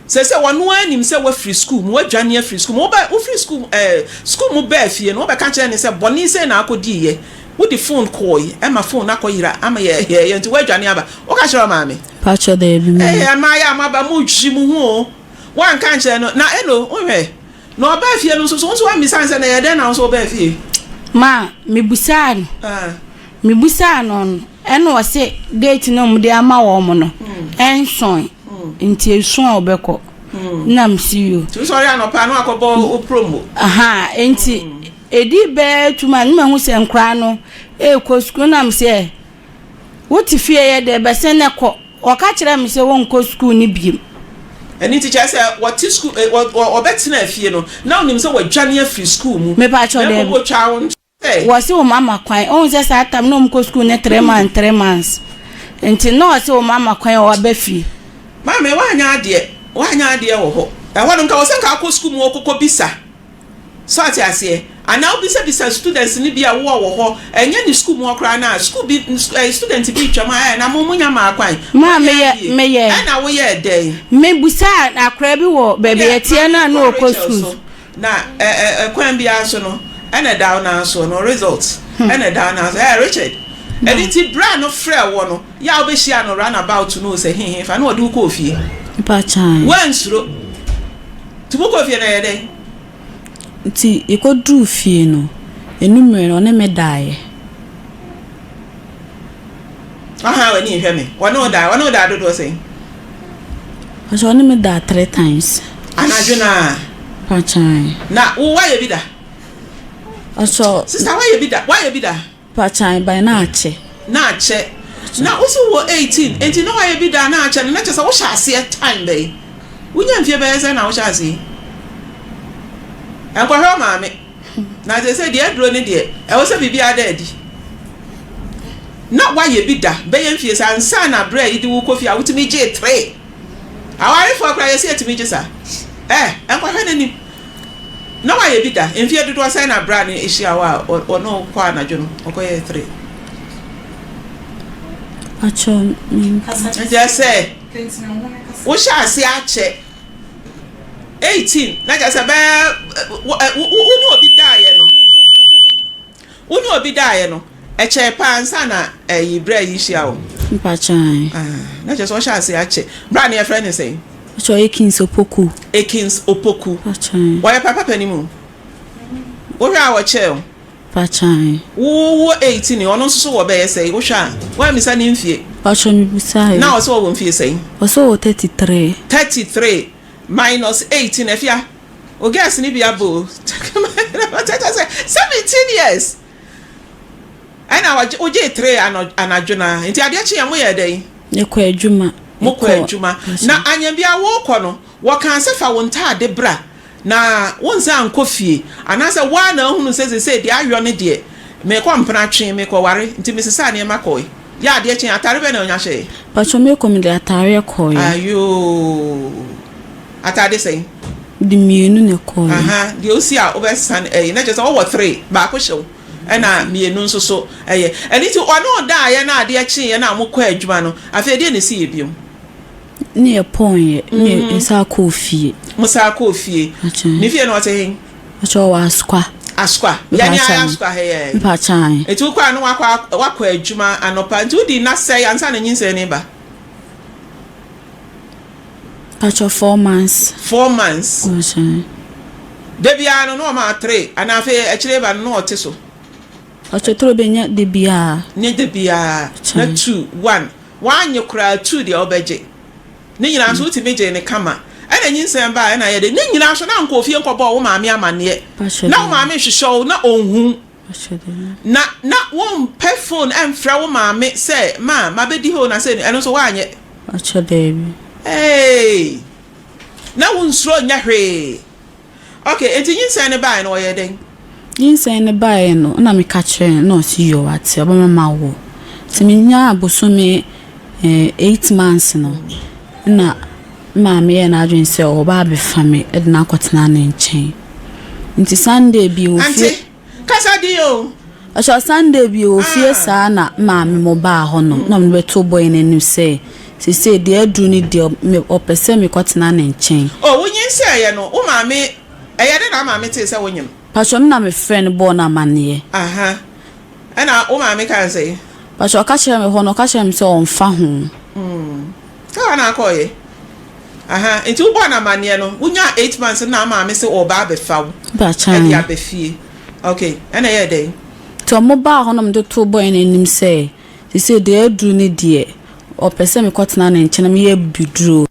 Seesei ɔno ara nim sɛ woafiri sukuu mu, woadwane afiri sukuu mu. Woba wofiri sukuu ɛɛ sukuu mu baa fie no wobɛka kyerɛ no sɛ bɔne sei na akɔdiiɛ. Wode phone kɔɔe ɛma phone no akɔyera ama yɛ yɛ nti woadwane aba. Woka kyerɛ wo maame? Pakyɛ daabi me. Ee ɛmaa yɛ a moaba mo hwi mo ho o woanka ankyerɛ no na eno wohwɛ na ɔbaa fie no nso so wo nso woammisa no sɛ na ɛyɛ dɛn na wo nso wobaa fie. Ma mebusaa no mebusaa no no ɛna ɔse date no a wɔde ama wɔn no ɛnsoe nti esu a ɔbɛkɔ na mese yoo. Nti wosɔre anɔpa na wakɔbɔ wo promo. Ahaa nti ɛdii bɛyɛ two months na mahu sɛ nkoraa no ɛrekɔ sukuu na mese Wote fie yɛ dɛ bɛsɛn na kɔ. Wɔka kyerɛɛ me sɛ wɔnkɔ sukuu no biom. Ɛno nti kyerɛ sɛ wɔte sukuu eh, wɔ, wɔ, wɔbɛtenaa fie no, na wonim sɛ wɔadwane afiri sukuu mu. Mepakyɛw, Na mmom daabi. wɔtwaa wo nto sɛ. Wɔse wɔn ama kwan. Wohu sɛ saa tam na wɔkɔ sukuu no 3 months, 3 months. Nti na ɔse wɔn ama kwan a wɔaba fie. Maame, woanyɛ adeɛ, woanyɛ adeɛ wɔ hɔ. Ɛhɔ no, nka wɔ sɛ nka wokɔ sukuu mu wɔkɔkɔbisa. So ate aseɛ? Anaa wobisabisa students no bi a wowɔ wɔ hɔ, ɛnyɛ ne sukuu mu hɔ koraa no a, sukuu bi, ɛɛ student bi retwam a, ɛɛ na mo monya maa kwan, Maa monyɛ meyɛ, abie, meyɛ. ɛna woyɛɛ dɛn? Mebisaa akwadaa bi wɔ baabi a Wodeɛ yɛteɛ ma no a na menkɔ ɔkɔ Rachel sukuu. so, na ɛ ɛ ɛkwan biara so no, ɛna ɛda wo nan soɔ no, result, ɛna ɛda wo nan so, ɛɛ Richard, ɛno nti berɛ a no frɛɛ woɔ no, yɛ a wobɛhyiaa no run about no o sɛ he he fa, na ɔde wo kɔɔ fie, Mpakyɛw. woansuro? Nti mokɔɔ fie no ɛyɛ dɛn? Nti yɛkɔduruu fie no, anwummerɛ no ɔne me daeɛ. Wahan w'ani nhwɛ me. Ɔne wo daeɛ? Ɔne wo daa dodoɔ sɛn? Mpakyɛ ɔne me daa three times. Anadwo no ara? Mpakyɛ. Na wo woayɛ bi da? Mpakyɛ. Sister woayɛ bi da? Woayɛ bi da? Pakyan ban na akyɛ. Na akyɛ. Na wo se wowɔ 18 enti na wayɛ bi da na akyɛ no na kyerɛ sɛ wohyɛ aseɛ time bɛn? Wonya mfie bɛyɛ sɛn na wohyɛ aseɛ? Nkɔhwɛ wo maame. Na seesei deɛ aduro ne deɛ ɛwɔ sɛ biribiara da adi. Na wayɛ bi da bɛyɛ mfie sɛ ansa na berɛ a yɛde wo kɔ fie a wotumi gyee tre. Awarefoɔ koraa yɛse yɛtumi gye saa. Eh, nkɔhwɛ n'anim. Na wayɛ bi da? Mfeɛ dodoɔ sɛn na bra no hyia wo a ɔne wo kɔ anadwo no ɔkɔyɛɛ tre? Pakyɛ menka. Nkyɛ sɛ wohyɛ ase akyɛ 18 na kyerɛ sɛ bɛɛ wo ne obi daeɛ no. Wo ne obi daeɛ no, ɛkyɛɛ paa ansa na ɛyi berɛ a yi hyia wo? Mpakyɛ ae. Ah, na kyerɛ sɛ ɔhyɛ ase akyɛ. Berɛ a no yɛfrɛ no sɛn? Mpakyɛ ɔyɛ Kings Opoku. Akins Opoku. Mpakyɛ ae. Wɔyɛ papa panin mu. Wohwɛ a ɔkyɛɛ o. Mpakyɛ ae. Wo wɔ 18, ɔno nso so wɔ bɛyɛ sɛn? Wohwɛ a, woammisa ne mfie? Mpakyɛ mebisaeɛ. Na ɔsɛ ɔwɔ mfie sɛn? Ɔsɛ ɔwɔ 33. 33 minus 18, Afia, wo girls no bi abɔ o. Kyɛ sɛ 17 years ɛna wɔgye wogyee tre anadwo no ara. Nti adeɛ kyeeɛ moyɛɛ dɛn? Yɛkɔ adwuma. Mokɔ adwuma. Na anyambia worekɔ no, wɔkaa sɛ fa wo ntaade bra na wonsan nkɔ fie anaasɛ wo ara na ahunu sɛ seesei deɛ ayɔ ne deɛ merekɔ mpena twe, merekɔware nti mesesaa nneɛma kɔe. Yɛ adeɛ kyee ataare bɛn na wonya hyɛeɛ? Mpakyɛw merekɔ mede ataareɛ kɔeɛ. Ayoo. Ataade sɛn? Mede mmienu na ɛkɔeɛ. Aha, deɛ wosi a wobɛsan ɛyi na kyerɛ sɛ wowɔ three, baako hyɛ wo ɛna mmienu nso so ɛyɛ. Ɛno nti ɔne wo daeɛ na adeɛ kyeeɛ na mokɔɔ adwuma no, afei ɛdeɛn na ɛsiiɛ bio? Ne yɛ pɔn yɛ ne yɛ san kɔɔ fie. Mo san kɔɔ fie. Ne fie no ɔte he? Ɔkyɛ ɔwɔ Asukwa. Asukwa. Yɛ ne ayɛ Asukwa ha yɛ. Mpakyɛ. Nti wokɔ a na wakɔ wakɔ adwuma anɔpa nti wodi nna sɛe ansa na nyinsɛn no ba? Mpakyɛ 4 months. 4 months. Mpakyɛ. Da biara no na ɔma three anaa afei akyire ba no na ɔte so. Ɔkyɛ toro bɛnya da biara. Nye da biara na two one. W'annye koraa tuu deɛ wobɛgye. Ne nyinaa nso wotumi gyee no kama. Ɛna nyinsɛn baa ɛna ayɛ dɛ. Ne nyinaa nso na nkɔɔ fie nkɔbɔɔ wo maame amaneɛ. Na wo maame rehwehwɛ wo na ɔnhu wo. Na na wompɛ phone ɛmfrɛ wo maame sɛ ma mabɛdi hoo na sɛ ɛno nso woanyɛ. Eeii na wonsuro nyɛ hwee. Ok, enti nyinsɛn no baeɛ no ɔyɛɛ dɛn? Nyinsɛn no baeɛ no na meka kyerɛɛ no na ɔse yoo wate ɔbɛma mawo. Nti menyaa bosome 8 months no na me maame yɛɛ n'adwene sɛ ɔba abɛfa me de no akɔtena ne nkyɛn. Nti Sunday bi wɔ fie. Ante, kasa din o. Ɔhyɛ Sunday bi wɔ fie saa na maame mo baa hɔ nom na ɔmo bɛto boy no anim sɛ seesei deɛ aduru no deɛ ɔpɛ sɛ mekɔtena ne nkyɛn. Oh, wonyinsɛeɛ no, wo maame, ɛyɛ dɛn na wo maame tee sɛ wonyem? Patrɔ, me na mefrɛɛ no bɔɔ no amaneɛ. Aha, ɛna wo maame kaa sɛn? Patrɔ, ɔka kyerɛɛ me hɔ no, ɔka kyerɛɛ me sɛ ɔmfa ho. Sɛ hɔ na akɔeɛ. Aha, nti wobɔɔ no amaneɛ no, wonyaa 8 months no na wo maame se ɔreba abɛfa wo de aba fie. Ok, ɛna ɛyɛɛ dɛn? Nti ɔmo baa hɔ na ɔmo de too boy no anim sɛ seesei deɛ aduru no deɛ, ɔpɛ sɛ mekɔtena ne nkyɛn na meyɛ abibiduro.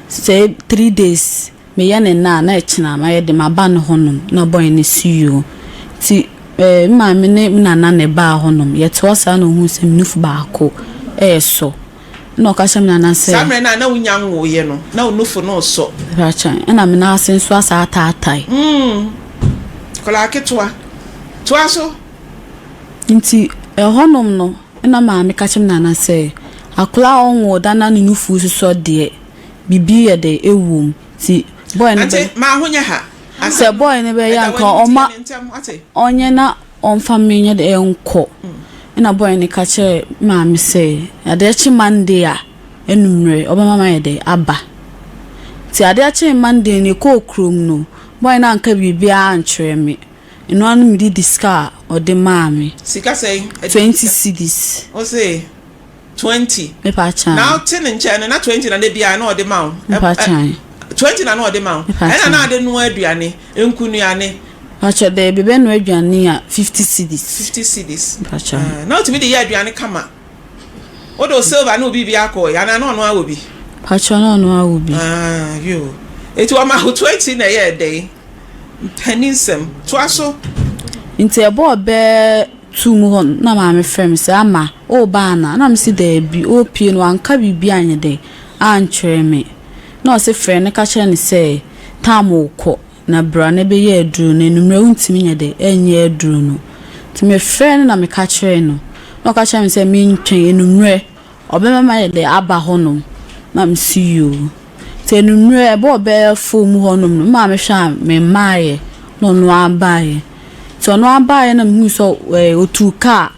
Sɛ 3 days meyɛ no nnɛ a, na ɛkyena mayɛ de maba ne hɔnom na boy no se yoo. Nti eh, me maame ne me nana na ɛbaa hɔnom. Yɛte hɔ saa na ohuu sɛ me nufu baako ɛɛsɔ. Ɛna ɔka kyerɛɛ me nana sɛ. Saa mmerɛ no a na wonya nwoeɛ no, na wo nufu no resɔ. Mepakyɛw, ɛna me nan ase nso asa ataatae. Mm, akwadaa ketewa. Toa so. Nti ɛhɔnom no, ɛna maame ka kyerɛɛ me nana sɛ, akwadaa a ɔnwoo da na ne nufu resosɔ deɛ, biribi yɛ dɛ ɛwɔ mu. Nti boy no bɛ. Ante, ma ho nyɛ ha. Sɛ boy no bɛyɛ a, nka ɔma ɔnyɛ na ɔmfa me nyɛ dɛ nkɔ. Ɛna boy no ka kyerɛɛ me maame sɛ, adeɛ kye Monday a, anwummerɛ ɔbɛma mayɛ dɛ aba. Nti adeɛ kyee Monday no, yɛkɔɔ kurom no, boy no anka biribiara ankyerɛ me. Ɛno ara no medidi sika a ɔde maa me. Sika sɛn? 20 cedis. Wo se 20? Mepa kyan. Na wote ne nkyɛn no, na 20 na da biara na ɔde ma wo? Mepa kyan. 20 na na ɔde ma wo? Mepa Ɛna na ade noa aduane, nkunuane. Pakyɛ daabi, bɛnoa aduane a 50 cedis. 50 cedis. Mepa kyan. Na wotumi de yɛ aduane kama. Wode wo silver ne wo biribi akɔ anaa na ɔno awɔ bi? Pakyɛ na ɔno awɔ bi. Ah, yo. Eti ɔma wo 20 na ɛyɛɛ dɛn? Mpaninsɛm. Toa so. Nti ɛbɔɔ bɛɛ 2 mu hɔ no, na maame frɛ me sɛ, Ama, woreba anaa? Na mese daabi. Ɔrepue no, wanka biribi anyɛ dɛn ankyerɛ me. Na ɔse frɛ no ka kyerɛ no sɛ, Tam rekɔ, na bra na bɛyɛ aduro no. Anwummerɛ wontumi nyɛ dɛn nyɛ aduro no. Nti mefrɛɛ no na meka kyerɛɛ no. Na ɔka kyerɛɛ me sɛ mentwɛn, anwummerɛ ɔbɛma mayɛ dɛn aba hɔnom. Na mese yoo. Nti anwummerɛ ɛbɔɔ bɛyɛ 4 mu hɔnom no, me maame hwɛ a memmaeɛ na ɔno ara baeɛ. Nti ɔno ara baeɛ na mehuu sɛ ɔtuu kaa.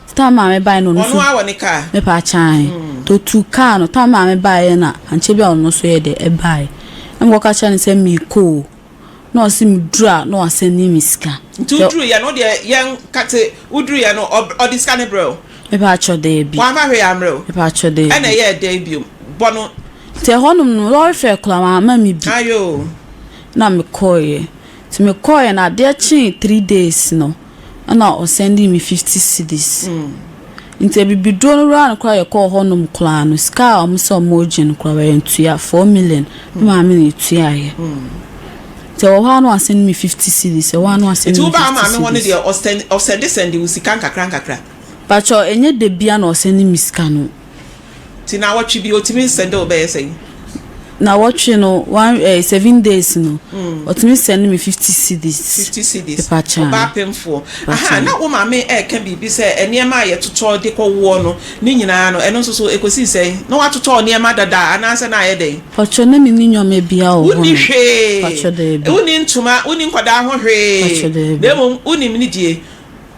Nti time maame baeɛ na ɔno nso. Ɔno ara wɔ ne kaa? Mepa kyan. Nti ɔtuu kaa no, time maame baeɛ na ankyɛ bi a ɔno nso yɛ dɛ ɛbaeɛ. Na mekɔka kyerɛɛ no sɛ merekɔ o. Na ɔse meduru a na wasɛnde me sika. Nti woduruiɛ no wodeɛ yɛn kate woduruiɛ no ɔde sika no brɛɛ wo? Mepa kyɛw daabi. Wamfa hwee ammrɛ wo? Mepa kyɛw daabi. Ɛna ɛyɛɛ dɛn biom? Bɔ no. Nti ɛhɔnom no lɔre fare koraa wamma me bi. Ayoo. Na mekɔeɛ. Nti mekɔeɛ no adeɛ kyee 3 days no ɛna ɔsɛndee me 50 cedis. Nti abibiduro no wura no koraa yɛkɔɔ hɔnom koraa no sika a ɔmo sɛ ɔmo regye no koraa wɔantua 4 million. Me maame na etuaeɛ. Nti ɛwɔ hɔ a na wasɛne me 50 cedis, ɛwɔ hɔ a na wasɛne Nti me wobaa 50 maame hɔ no cedis. deɛ ɔsɛn ɔsɛnde sɛnde wo sika nkakra nkakra? Pakyɛw ɛnyɛ da biara na ɔsɛne me sika no. Nti naawɔtwe bi ɔtumi sɛnde wo bɛyɛ sɛn? Nawɔtwe no one eh, seven days no ɔtumi sɛnde me 50 cedis. 50 cedis. Mepakyɛw. Ɔbaa pemfoɔ. Aha, Mepakyɛw. na wo maame ɛɛka biribi sɛ nneɛma a yɛtotɔ de kɔ woɔ no ne nyinaa no ɛno nso so ɛkɔsii sɛn? Na woatotɔ nneɛma dada anaasɛ na ayɛ dɛn? Pakyɛw na menni nneɛma biara wɔ hɔ Wonni nom. hwee. Pakyɛw daabi. Wonni ntoma, wonni nkwadaa ho hwee. Pakyɛw daabi. Na mmom wonim ne die.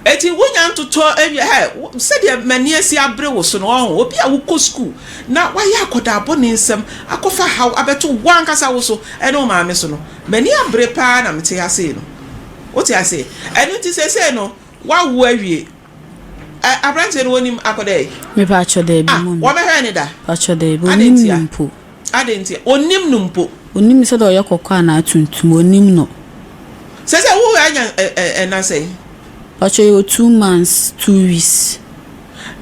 Enti wonya ntotɔ awie hɛ, sɛdeɛ m'ani asi abere wo so no, ɔho, obi a wokɔ sukuu na wayɛ akwadaa bɔne nsɛm akɔfa haw abɛto wo ankasa wo so ne wo maame so no, m'ani abere paa na mete ha sei no. Wote aseɛ? Ɛno nti seesei no, woawo awie. Ɛ, aberanteɛ no wɔnim akwadaa yi? Mepakyɛw daabi Ah, mummy. wɔbɛhwɛɛ no da? Pakyɛw daabi, Adɛn onim ntia? no mpo. Adɛn ntia? Ɔnnim no mpo. Onim sɛdeɛ ɔyɛ kɔkɔɔ anaa tuntum, onim no. Seesei wo anya ɛ, ɛ, ɛna sɛn? Pakyɛw yɛwɔ 2 months 2 weeks.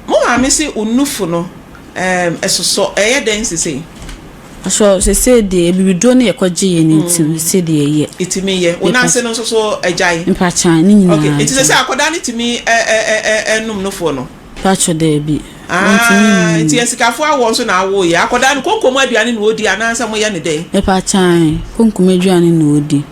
Mo maame se wo nufu no, ɛɛm, ɛsosɔ, ɛyɛ dɛn seesei? Pakyɛw seesei deɛ abibiduro no yɛkɔgye yɛ no nti no seesei deɛ ɛyɛ. Ɛtumi yɛ. Wo nan ase no nso so agyae? Mpakyɛw ne nyinaa Okay, nti agyae. seesei akwadaa no tumi ɛ, ɛ, ɛ, ɛ, ɛnum nufoɔ no? Pakyɛw daabi, ɔntumi Ah, nnum. nti asikafoɔ awoɔ nso na awoeɛ. Akwadaa no konkom aduane na ɔdi anaasɛ moyɛ no dɛn? Mepakyɛw konkom aduane na ɔdi.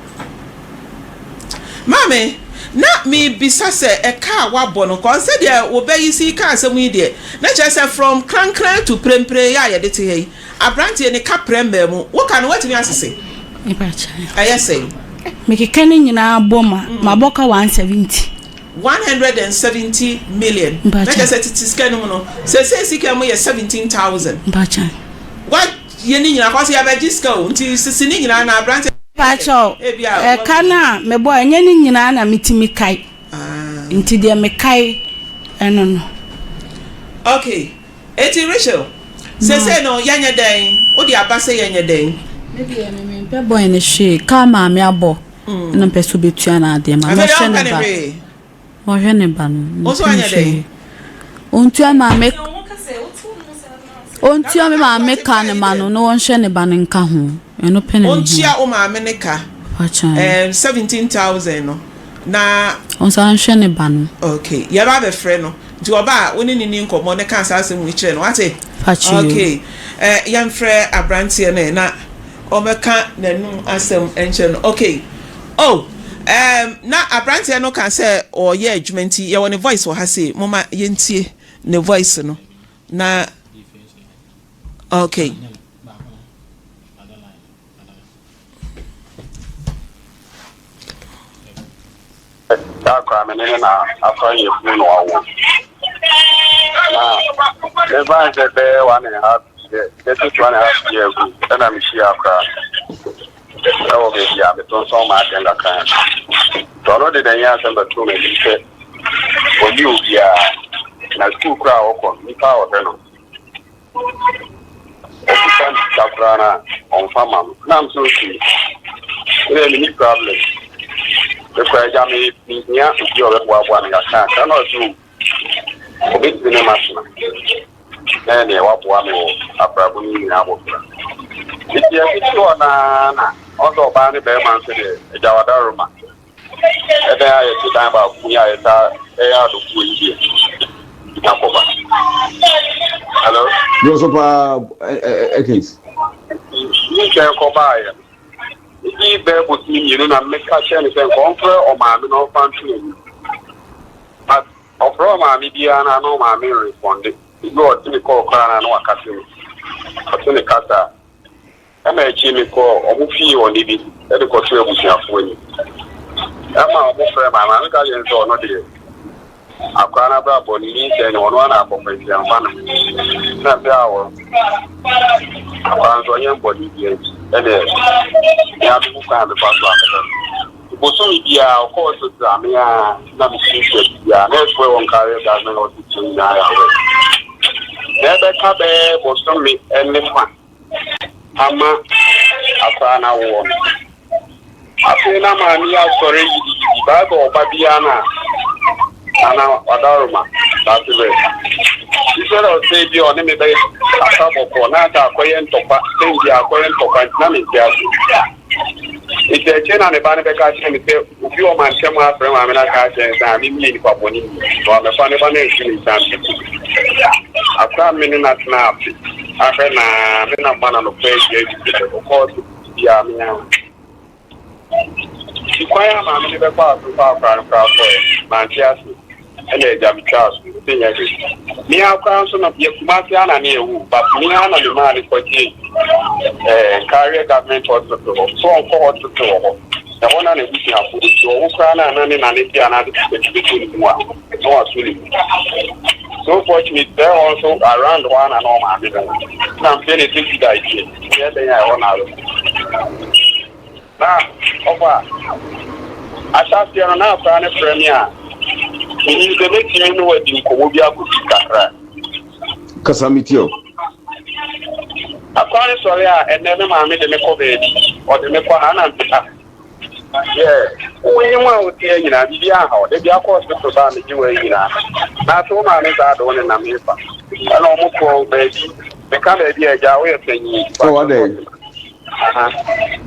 Maame, na mebisa sɛ ɛka a woabɔ no, cause sɛdeɛ wo ba yi si ka asɛm yi deɛ, na kyerɛ sɛ from krankran to prempren yɛ a yɛde te ha yi, aberanteɛ ne ka prɛ mmaa mu. Wo ka no woatumi asese? Mepakyɛw. Ɛyɛ sɛn? Mekeka ne nyinaa bɔ ma mabɔ ka 170. 170 million. Na Mpakyɛw. kyerɛ sɛ tete sika no mu no, seesei sika mu yɛ 17,000. Mpakyɛw. Woayɛ ne nyinaa, cause yɛabɛgye sika o, nti sisi ne nyinaa na aberanteɛ Mpakyɛw, ebi a ɛka no a mebɔ ɛnyɛ ne nyinaa na metumi kae. Nti deɛ mekae ɛno no. Okay, eti Rachel, seesei no yɛnyɛ dɛn? Wode aba sɛ yɛnyɛ dɛn? Me deɛ me mempɛ boy no hwee kaa maame abɔ ɛna mpɛ sɛ obetua no adeɛ ma Afei deɛ ɔhwɛ wompɛ ne ne ba hwee. ɔhwɛ ne ba no Wo nso mempɛ ne anyɛ dɛn? hwee ɔntua maame ɔntua me maame ka ne ma no na ɔnhwɛ ne ba no nka ho ɛno pɛ na mehia Ɔntua wo maame ne ka Mpakyɛw. 17,000 no na ɔnsan nhwɛ ne ba no. Okay, yɛba abɛfrɛ no. Nti ɔba a, wo ne no ni nkɔmmɔ na ka saa asɛm wei kyerɛ no, wate? Mpakyɛw. Okay, yɛmfrɛ aberanteɛ no ɛ na ɔmmɛka n'anum asɛm nkyerɛ no. Okay, oh, um, na aberanteɛ no ka sɛ ɔreyɛ adwuma nti yɛwɔ ne voice wɔ ha sei, momma yɛntie ne voice no na okay. Da koraa me ne no na afa yafunu na wawo. Na mebae sɛ bɛyɛ 1.5 year, getting to 1.5 year ago, ɛna mehyia akora ɛwɔ baabi a metontɔn m'adeɛ nkakra. Nti ɔno de n'ani asɛm bɛtoo m'anim sɛ ɔnni obiara na sukuu koraa a ɔkɔ no, nipa a ɔhwɛ no ɔbisa no sika koraa no a ɔmfa ma no. Na m sɛ okay, me deɛ menni problem. Me koraa agya me mehia obi a ɔbɛboaboa me kakra kakra na ɔsɛ o obɛtumi ne matena na ɛneɛ waboa me wɔ abrabɔ no nyinaa abɔfra. Nti ɛtete hɔ naa na ɔsɛ ɔbaa ne bɛrima nso deɛ agya wadaroma ɛdɛn a yɛte dan baako mu yi a yɛta ɛyɛ adɔfoɔ yi deɛ akɔba. Hello? Yɛ so paa Ekins. Nti nkyɛn kɔbaeɛ no ebi bɛɛ bosome 2 na meka kyerɛ no sɛ nka ɔmfrɛ ɔmaame na ɔmfa nto n'anim. But ɔfrɛ ɔmaame biara na na ɔmaame nresponde. Ebi wɔ ɔte ne kɔɔ koraa na na wakate no. Ɔte ne kasa a ɛma akyi mekɔ ɔmo fie wɔ ne bi ɛde kɔto abusuafoɔ anim. Ɛma ɔmo frɛ maame, maame ka kyerɛ no sɛ ɔno deɛ akwaraa no abrabɔ ne nyinsɛn no ɔno ana akɔfa nti ɛmfa no. Na bere a wɔ akwaraa nso ɔnyɛ mbɔne bi nti ɛdeɛ mea mehu kwan a mefa so a mɛhwɛ no. Bosome biara ɔkɔɔ so sra me a na mesuasua biribiara na ɛsoɛ wɔ nkareɛ government hospital nyinaa yɛ awɛ. Na ɛbɛka bɛyɛ bosome ne fa ama akwaraa no awoɔ no. Afei na maame yi asɔre gidigidi baasɛ ɔba biara na nana wadaroma baase bɛ. Instead of sɛ bi a ɔne me bɛyɛ kasa bɔkɔɔ na aka akɔyɛ ntɔkwa sɛ bi akɔyɛ ntɔkwa nti na mente ase. Nti akyire na ne ba no bɛka kyerɛ me sɛ obi wɔ mantam ha afrɛ maame no aka akyerɛ no sɛ a me meyɛ nipa bɔne ni na wamɛfa ne ba no amfiri ne nsa ammɛku me. Akora a me ne no atena afe ahwɛ no ara me na mma no anɔpa awia anwummerɛ ɔkɔ hospital biara me ara. Nti kwan a maame no bɛfaa so faa akwadaa no koraa kɔeɛ no, mante aseɛ. Ɛna agya metwaa so, mese nyɛ hwee. Me ara koraa nso no, yɛ Kumasi ara na ne yɛwɔ o, but me ara na memaa no kɔgyee eh, Nkareɛ Government Hospital hɔ. So ɔnkɔ hospital wɔ hɔ. Ɛhɔ na n'abusuafoɔ nti ɔwo koraa no a na ne na ne te anaasɛ sɛ bi bɛtɔ ne mu a, na waso ne mu. So fortunate sɛ ɛhɔ nso around hɔ ara na na ɔmaame no wɔ. Na mfeɛ na ɛsɛ good idea. Yɛ dɛn a ɛhɔ na awɔ. Na ɔfa ahyɛaseɛ no na akwadaa no frɛ me a, menim sɛ mɛtumi ne wadi nkɔmmɔ bi akɔsi kakra. Kasa metie o. Akwadaa no sɔre a, ɛnnɛ me maame de me kɔ baabi, ɔde me kɔ ha na mpe ah. Yeah, wonyim a woteɛ nyinaa, biribiara nha wo. Da bi akɔ hospital ba a megye wo ayi nyinaa. Na ase wo maame saa de wo nenam hefa? Ɛna ɔmo kɔ baabi, meka baabi a agya woyɛ panyin. Oh, adɛn? Aha.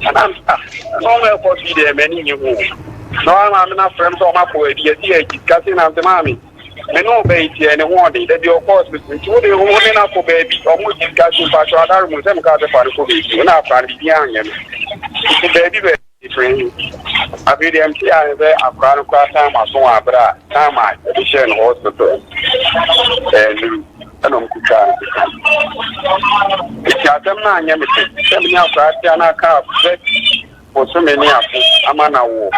Ɛna ah, ɛna ɔmo ɛkɔ so yi deɛ m'ani nye ho. Na ɔma maame no afrɛ m sɛ ɔmo akɔ baabi, yɛsi yɛ agyi sika sei na mse maame. Me ne ɔbaa yi teɛ ne ho ɔden da bi ɔkɔ hospital nti wode wo ne no akɔ baabi ɔmo gye sika nti mpakyɛw adare mu sɛ mekaa sɛ fa no kɔ baabi wo na akora no biribi anyɛ no nti baabi baabi firi he afei deɛ mte ayɛ sɛ akora no koraa time aso wɔ abere a time a yɛde hyɛɛ no hospital ɛnuru ɛna ɔmo kotwaa no sika nti asɛm no anyɛ me pɛ sɛ me ne akora te a na aka sɛ bosome ne afe ama no awoɔ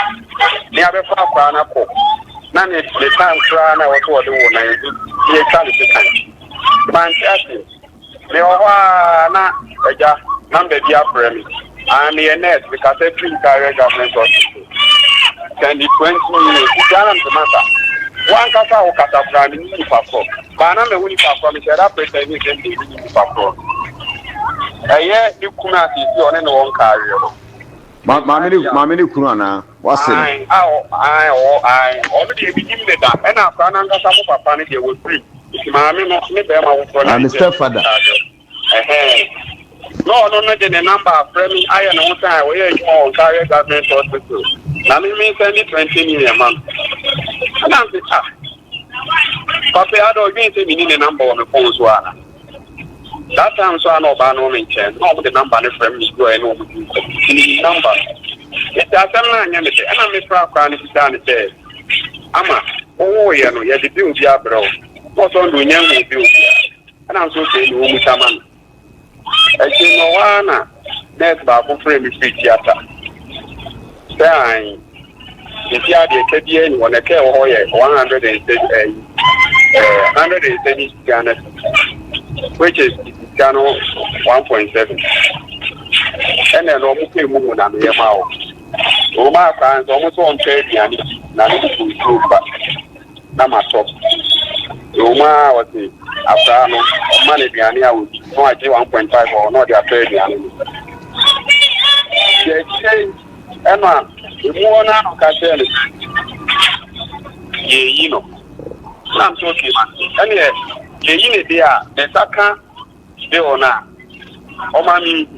ne abɛfa akwadaa no akɔ na ne ne time koraa na ɛwɔ sɛ wɔde wo na yɛde yɛtwa ne sekan mante aseɛ mewɔ hɔ a na agya namba bi afrɛ me ah meyɛ nurse mekasa firi Nkareɛ government hospital sɛnde 20 minutes nti ana mte masa wankasa a wokasa koraa menni nipa korɔ baa na mahu nipa korɔ mehyɛ da pretend sɛ menni nipa korɔ ɛyɛ ne kunu a seesei ɔne ne wɔ nkaareɛ hɔ. Maame ne maame ne kunu anaa wase no. Ae a ɔ ae ɔ ae ɔno deɛ menim ne da ɛna akwadaa no ankasa mo papa no deɛ wafiri nti maame no ne bɛrima foforɔ na Ah, ne step father. Ɛhɛn na ɔno no de ne number afrɛ me ayɛ ne ho sɛ ɔyɛ adwuma wɔ Nkaareɛ government hospital na me me nsɛnde 20 million ma no ɛna nse ah papa yi ada ɔdwen sɛ menni ne number wɔ me phone so ana. That time nso a na ɔbaa no wɔ me nkyɛn no, na wɔde number no frɛ me na ebi wɔ hɔ a ɛne wɔn di nkɔmmɔ. Nti menim number no. Nti asɛm no anyɛ me dɛ. Ɛna mefrɛ akwadaa no bisaa no sɛ, Ama, wowoeɛ no, yɛde bill bi abrɛ wo? Na ɔsɛ ɔno deɛ ɔnnya nhuu bill biara. Ɛna nso okay, mewɔ mu sa ma no. Akyire no ɔhɔ ara na nurse baako frɛɛ me firi theatre sɛ ae sisi a deɛ ɛka biara ni hɔ na ɛka ɛwɔ hɔ yɛ 107 ɛyi ɛɛ 107 Ghana cedis which is sika no 1.7 ɛna ɛno ɔmo pɛ mu mu na meyɛ ma o wɔn akora nso ɔmo sɛ ɔntɔ aduane bi na ne bu nsuo ba. na matɔ. Ɛwɔ mu ara a ɔse akwadaa no ɔma no aduane a ɔdi na wagye 1.5 wɔ hɔ na ɔde atɔ aduane no. Deɛ akyire yi ɛna ɛmu hɔ no ano ka kyerɛ no sɛ yɛyi no. Na m sɛ okay mate ɛneɛ yɛyi ne deɛ a ne nsa ka Bill no a, ɔma me hu.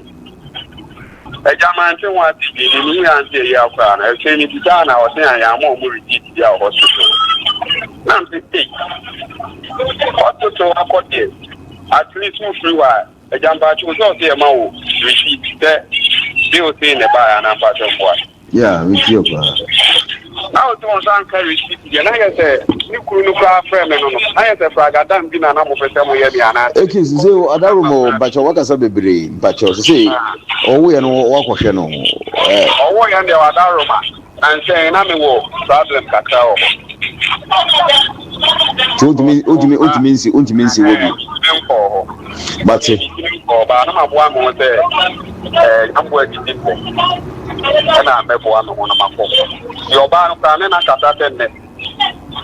Agya mante ho ase bio, deɛ mehui ara ne sɛ ɛyi akora no. Akyire mebisaa no a, ɔse a yɛama ɔmo receipt bi a wɔ hospital hɔ. Na mese ei, hospital akɔ deɛ, at least wofiri hɔ a, agya mpakyɛw sɛ ɔse yɛma wo receipt sɛ bill sei na ɛbaeɛ anaa mpakyɛw mboa. Yeah, me tie paa. Na ɔte wɔn nsa nka receipt deɛ na yɛ sɛ ne kunu no koraa frɛ me no no na yɛ sɛ fragadam bi na na mopɛ sɛ moyɛ me anaa. Eki sise adaro mo mpakyɛw wakasa bebree mpakyɛw sise ɔwo yɛ no wakɔhwɛ no. Ɔwo yɛn deɛ wadaro ma na nsɛn na me wɔ problem kakra wɔ hɔ. Ti ontumi ontumi ontumi nsi ontumi nsi wɔ bi. Menkɔɔ hɔ. Bate. Mentumi nkɔɔ baa na maboa me ho sɛ ɛɛ nyamboa didi mpɔ ɛna mɛboa me ho na makɔ. Deɛ ɔbaa no koraa ne na kasa sɛ nnɛ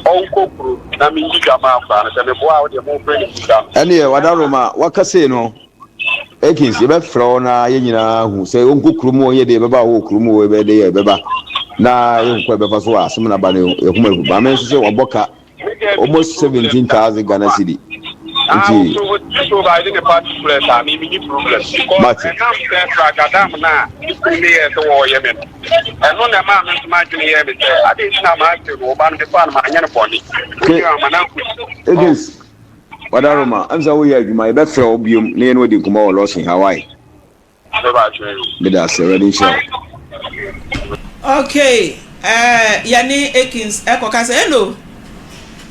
ɔnkɔ kuro na mendi dwa ma akora no sɛ meboa a wodeɛ momfrɛ no bisa no. Ɛneɛ wadaroma waka sei no Akins yɛbɛfrɛ wo na yɛn nyinaa hu sɛ ɔnkɔ kurom o yɛ deɛ yɛbɛba wɔ kurom o yɛbɛyɛ deɛ yɛbɛba na yɛhu kwan yɛbɛfa so a asɛm no aba no yɛkoma agu maame nso sɛ wabɔ ka almost 17,000 Ghana cedi. Ah, Nti. so otumi provide ne particulars a, me menni problem. Because Mate. ɛnam sɛ Fragadam no a ne kunu no yɛɛ sɛ wɔreyɛ me no, ɛno na ɛmaa me nso m'adwene yɛɛ me sɛ, adɛn nti na m'ase no, wo ba no mefaa no manyɛ no bɔne. Ke. Wonnim ama no ankɔsi. Ɔho. Akins, Wadaroma, ɛm sɛ woyɛ adwuma, yɛbɛfrɛ wo biom na yɛne wo adi nkɔmmɔ wɔ Lawson, Hawaii. Meda ase, Awurade nhyira wo. Okay, eh, yɛne Akins ɛkɔ kasa. Hello,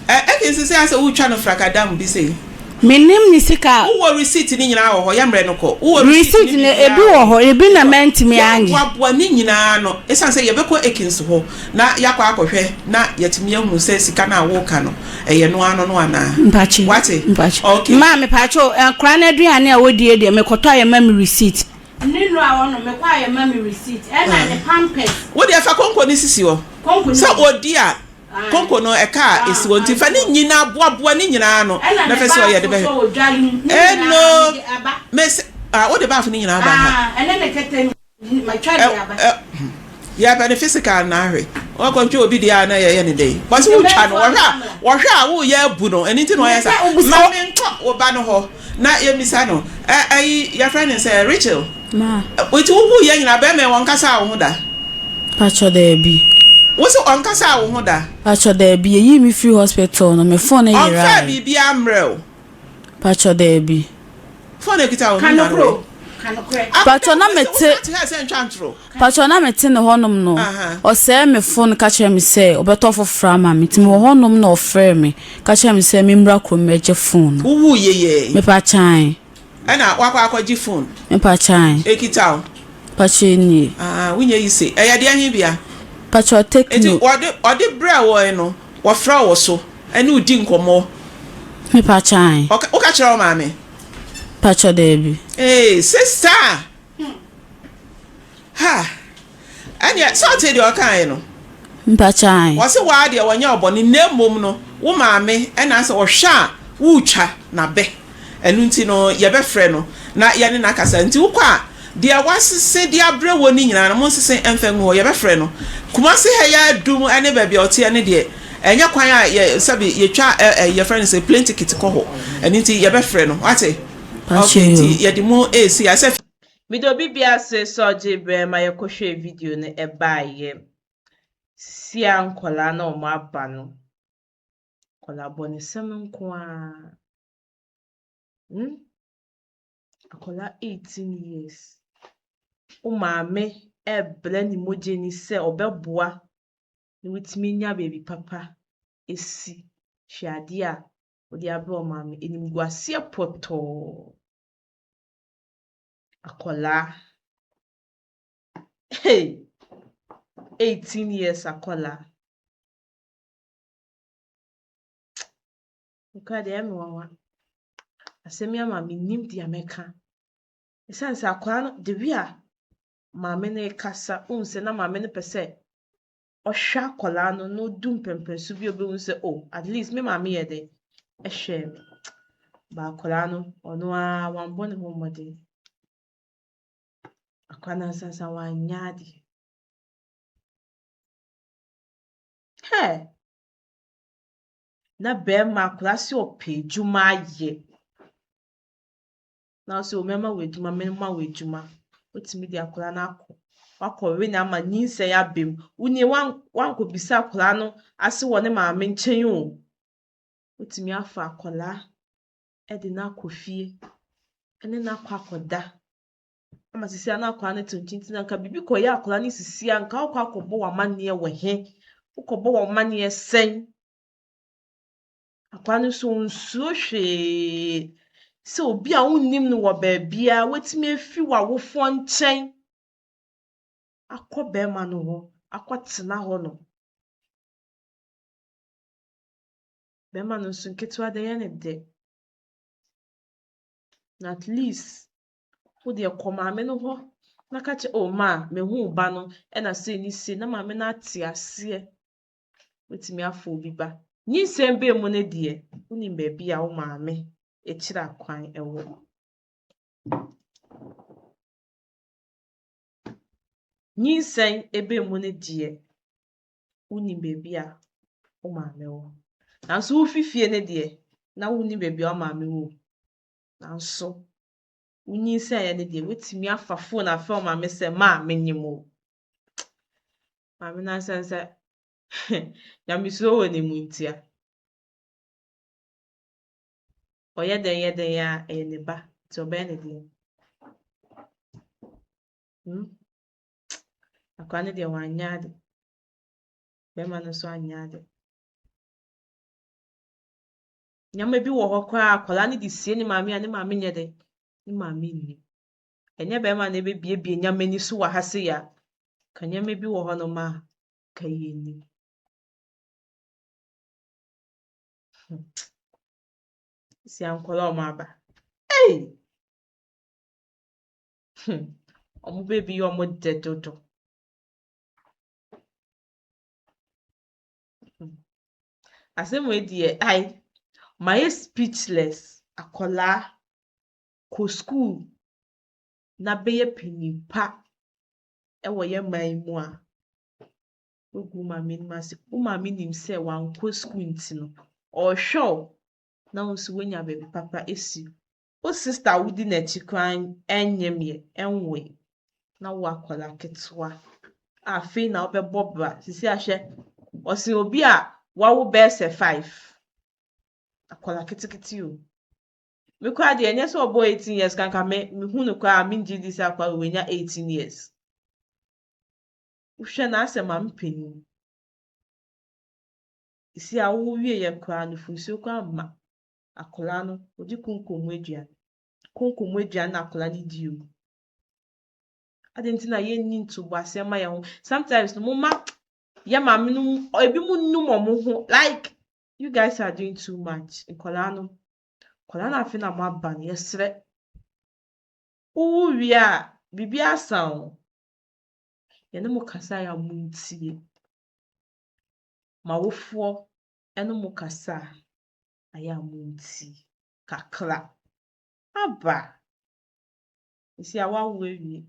eh, Akins sɛ asɛ wotwa no frakadam bi sei. Menim ne sika. Wowɔ receipt ne nyinaa wɔ hɔ, yɛmmerɛ no kɔ. Wowɔ receipt Receipt ne no biribiara ebi wɔ wɔ hɔ. hɔ, ebi na mantumi anyɛ. Yɛboaboa ne nyinaa ano. Esiane sɛ yɛbɛkɔ Akins hɔ na yɛakɔ akɔhwɛ na yɛatumi ahunu sɛ sika no a woreka no, ɛyɛ no ara no no anaa. Mpakyɛ, Woate? mpakyɛ. Okay. Maa mepakyɛ o, nkwadaa no aduane a wɔdie deɛ, mekɔtɔ a yɛma me receipt. Ne nnuro a wɔnom, mekɔ a yɛma me receipt. Ɛna ne pampers. Wo deɛ fa konko no sisi hɔ. Konko no Sɛ bi. ɔdi a, konko no ɛka a ɛsi hɔ. Nti fa ne nyinaa, boaboa ne nyinaa ano Ɛna na ne fɛ sɛ ɔyɛ de baafo bɛhwɛ. nso a ɔdware mu, ne nyinaa Eno, mede aba. mese, ah, wode baafo no nyinaa ba ha? Ah, ɛne ne kɛtɛ Matwa de aba. Yɛpɛ no physical na ahwɛ. Wakɔtwe obi deɛ a na yɛyɛ ne dɛn. Wɔse wotwa no wɔhwɛ a wɔhwɛ a woyɛ abu no ɛno nti na ɔyɛ saa. Ma menkɔ wo ba no hɔ na yɛmmisa no. Ɛyi yɛfrɛ no sɛ Rachel. Ma. Nti wowu yɛ nyina bɛrima yi wɔnkasaa wo ho da? Pakyɛ daabi. Wose ɔnkasaa wo ho da? Pakyɛ daabi yɛyii me firi hospital no me phone Ɔmfaa yerae. biribiara mmerɛ wo? Pakyɛ daabi. Phone ekita wo Ka no nokorɛ o, ka nokorɛ. Pakyɛ na me te Pakyɛ na me te ne hɔ nom no ɔsɛɛ me phone ka kyerɛ me sɛ ɔbɛtɔ foforɔ ama me nti me wɔ hɔ nom na ɔfrɛɛ me ka kyerɛ me sɛ me mmra kurom mmɛgye phone no. Wo wu yɛ yɛɛ. Me pakyɛ ae. Ɛna wakɔ akɔgye phone. Me pakyɛ ae. Ekita wo. Pakyɛ nie. Ah wo nyɛ yi se ɛyɛ deɛ he bia. Pakyɛ Nti techno. wɔde ɔde brɛ wo no wɔfrɛ wo so ɛne wo di nkɔmɔ. Me pakyɛ ae. Ɔka woka kyerɛ wo maame. Pakyɛ daabi. Ee sister ha ɛneɛ sɛ ɔte deɛ ɔkaeɛ no. Mpakyɛ ae. Wɔse waa deɛ wɔnyɛ wo bɔne na mmom no wo maame ɛna sɛ ɔhwɛ a woretwa nabɛ ɛno nti no yɛbɛfrɛ no na yɛne no akasa nti wokɔ a Deɛ wasese de abrɛ woɔ no nyinaa no, monsese mfa ngu hɔ. Yɛbɛfrɛ no. Kumasi ha yi ara dum ne baabi a ɔteɛ no deɛ, ɛnyɛ kwan a yɛ, sɛbe yɛtwa ɛ, ɛ, yɛfrɛ no sɛ plane ticket kɔ hɔ. Ɛno nti yɛbɛfrɛ no. Wate? Okay, nti yɛde mu resi ha. Sɛ. Meda obi biara ase sɛ ɔgyee berɛ ma yɛkɔhwɛɛ video no baeɛ. Sisi a nkwadaa no a wɔaba no, nkwadaa bɔnesɛm nko ara. Hmm? Akwadaa 18 years, wo maame rebrɛ ne mogya ani sɛ ɔbɛboa na watumi anya baabi papa asi. Hwɛ adeɛ a wode abrɛ wo maame, animguaseɛ pɔtɔɔ. Akwadaa, hey, 18 years akwadaa. Nokorɛ deɛ ɛyɛ me nwanwa. Asɛm yi ama mennim deɛ mɛka. Ɛsiane sɛ akwadaa no, the way a maame no rekasa, wohu sɛ na maame no pɛ sɛ ɔhwɛ akwadaa no na ɔdu mpɛmpɛnso bi a ɔbɛhu sɛ oh, at least me maame yɛ dɛn ɛhwɛɛ me. But akwadaa no, ɔno ara wambɔ ne ho mmɔden. Akwadaa no ankasa wanyɛ adeɛ. Hey! Na bɛrima akwadaa se ɔpɛ adwuma ayɛ. Na ɔse o mɛma wo adwuma, mɛma wo adwuma. Wotumi de akwadaa no akɔ. Wakɔwe no ama nyinsɛn aba mu. Wonie wankɔbisa akwadaa no ase wɔ ne maame nkyɛn o. Wotumi afa akwadaa de no akɔ fie ne no akɔ akɔda. Ama sisi a na akwadaa no te nkyɛn nti na nka biribi kɔyɛ akwadaa no sisi a nka wokɔ akɔbɔ w'amanneɛ wɔ he? Wokɔbɔ w'amanneɛ sɛn? Akwadaa no nso ɔnsuro hwee sɛ obi a wonnim no wɔ baabiara watumi afi w'awofoɔ nkyɛn akɔ bɛrima no hɔ akɔtena hɔ no. Bɛrima no nso nketewa deɛ ɛyɛ ne dɛ. Na at least wo deɛ kɔ maame no hɔ na ka kyerɛ oh ma mehu wo ba no ɛna sei ne sei na maame no ate aseɛ. Wobɛtumi afa obi ba. Nyinsɛn bɛn mu no deɛ, wonim baabi a wo maame akyiri akwan wɔ. Nyinsɛn bɛn mu no deɛ, wonim baabi a wo maame wɔ. Nanso wofi fie no deɛ, Na wonni baabi a wo maame wɔ o. Nanso wonyinsɛneeɛ no deɛ, woatumi afa phone afrɛ wo maame sɛ, "Maa, menyem o." Maame no asɛm sɛ nyamesuro wɔ ne mu ntia. Ɔyɛ dɛn yɛ dɛn a, ɛyɛ ne ba nti ɔbɛyɛ ne deɛn? Akwadaa no deɛ wanyɛ ade. Bɛrima no nso anyɛ ade. Nneɛma bi wɔ hɔ koraa a akwadaa no de sie ne maame a ne maame nyɛ dɛn? Ne maame nnim. Ɛnyɛ bɛrima na ɛbɛbuebue nneɛma ani so wɔ ha sei a, ka nneɛma bi wɔ hɔnom a ka yɛnnim. Si nkwadaa a wɔaba. Ei! Wɔn baabi yɛ wɔn dɛ dodo. Asɛm wei deɛ ai mayɛ speechless. Akwadaa, kɔ sukuu na bɛyɛ panin pa wɔ yɛn man yi mu a, woagu wo maame anim ase. Wo maame nim sɛ wankɔ sukuu nti no, ɔrehwɛ wo na wo nso woanya baabi papa asi. Wo sister a wodi n'akyi koraa nyem yɛ, ɛnwoe, na wo akwadaa ketewa a afei na wobɛbɔ bra. Sisi ahwɛ, ɔsen obi a wawo bɛyɛ sɛ 5. Akwadaa ketekete o. Me koraa deɛ, ɛnyɛ sɛ ɔbɔ 18 years kanka me mehu no koraa a, mengye di sɛ akwadaa wei wanya 18 years. Wohwɛ no asɛ maame panin. Sisi a wowo wieɛ koraa no, nufosuo koraa mma akwadaa no, ɔdi konko mu aduane. Konko mu aduane na akwadaa no di o. Adɛn nti na yɛnni ntoboaseɛ ma yɛn ho? Sometimes no, momma yɛ maame no ebi mo num ɔmo ho, like you guys are doing too much. Nkwadaa no, nkwadaa no afei na mo aba no, yɛsrɛ. Wowo wie a, biribi asa o. Yɛne mo kasa a montie. Mo awofoɔ ne mo kasa a, ayɛ a montie kakra. Aba! Seesei a woawo awie,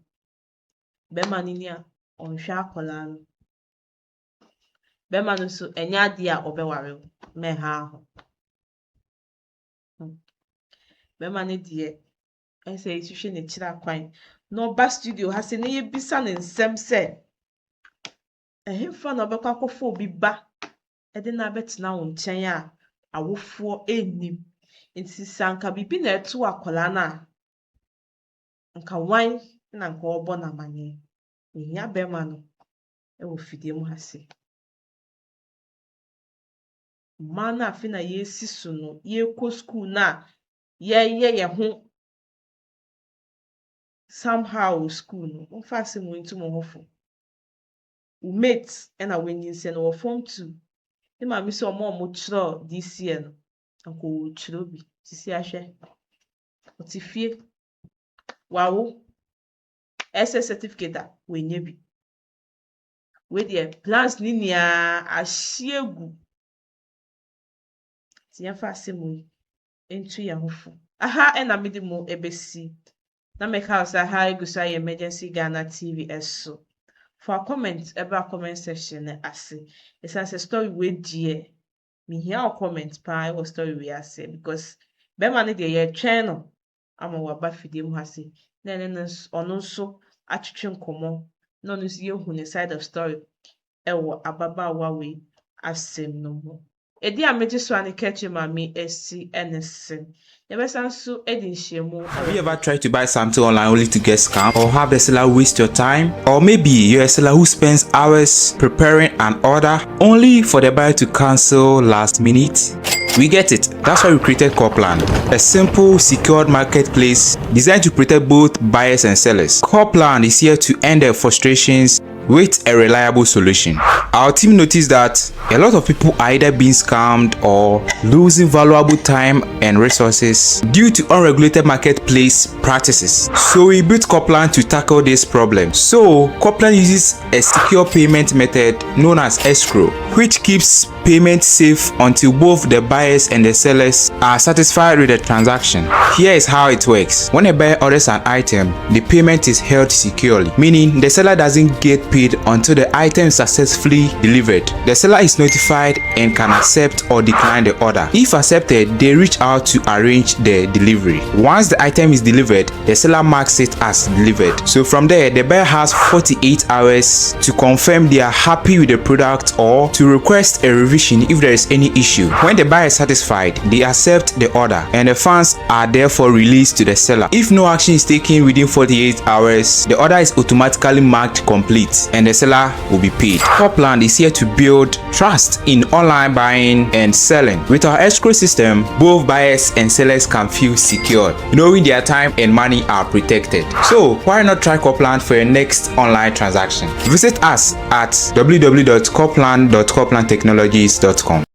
bɛrima no ni a ɔnhwɛ akwadaa no. Bɛrima no nso, ɛnyɛ adeɛ a ɔbɛware wo, mɛnha ho. Bɛrima no deɛ, ɛsɛ sɛ yɛhwehwɛ n'akyiri akwan na ɔba studio ha sɛ na yɛbisa ne nsɛm sɛ, ɛhefa na ɔbɛkɔ akɔfa obi ba de no abɛtena wo nkyɛn a awofoɔ nnim? Nti sɛ anka biribi na ɛto akwadaa no a, anka wan na anka ɔrebɔ no amanneɛ? Yɛhia bɛrima no wɔ fidie mu ha sei. Mmaa no a afei na yɛresi so no, yɛrekɔ sukuu no a yɛreyɛ yɛn ho somehow wɔ sukuu no, momfa asɛm wei nto mo ho fo. Wo mate na wanyinsɛn no wɔ form 2. Ne maame sɛ ɔmo a ɔmo kyerɛw this year no, anka ɔretwerɛ bi. Sisi ahwɛ, ɔte fie, wawo, SS certificate a wanya bi. Wei deɛ, plans ne nyinaa ahye agu. Nti yɛmfa asɛm yi nto yɛn ho fo. Aha ɛna mede mo ebesi. Na meka wo sɛ aha egu so ayɛ Emergency Ghana TV ɛso. Fa comment ɛba comment section no ase. Ɛsiane sɛ story wei deɛ, mehia wo comment paa ɛwɔ story wei ase because bɛrima no deɛ, yɛretwɛn no ama waba fidie mu ha se na ɛne no nso, ɔno nso atwetwe nkɔmmɔ na ɔno nso yɛhu ne side of story ɛwɔ ababaawa wei asɛm no mu. Edi a megye so a ne kɛkyɛ maame esi ɛne se. Yɛbɛsan so edi nhyiamu. Have you ever tried to buy something online only to get scammed or have the seller waste your time? Or maybe you're a seller who spends hours preparing an order only for the buyer to cancel last minute? We get it. That's why we created Corplan, a simple, secured marketplace designed to protect both buyers and sellers. Corplan is here to end their frustrations with a reliable solution. Our team noticed that a lot of people are either being scammed or losing valuable time and resources due to unregulated marketplace practices. So we built Corplan to tackle this problem. So Corplan uses a secure payment method known as escrow, which keeps payment safe until both the buyers and the sellers are satisfied with the transaction. Here is how it works. When a buyer orders an item, the payment is held securely, meaning the seller doesn't get paid until the item is successfully delivered. The seller is notified and can accept or decline the order. If accepted, they reach out to arrange the delivery. Once the item is delivered, the seller marks it as delivered. So from there, the buyer has 48 hours to confirm they are happy with the product or to request a revision if there is any issue. When the buyer is satisfied, they accept the order and the funds are therefore released to the seller. If no action is taken within 48 hours, the order is automatically marked complete and the seller will be paid. Copland is here to build trust in online buying and selling. With our escrow system, both buyers and sellers can feel secure, knowing their time and money are protected. So, why not try Copland for your next online transaction? Visit us at www.copland.coplandtechnologies.com.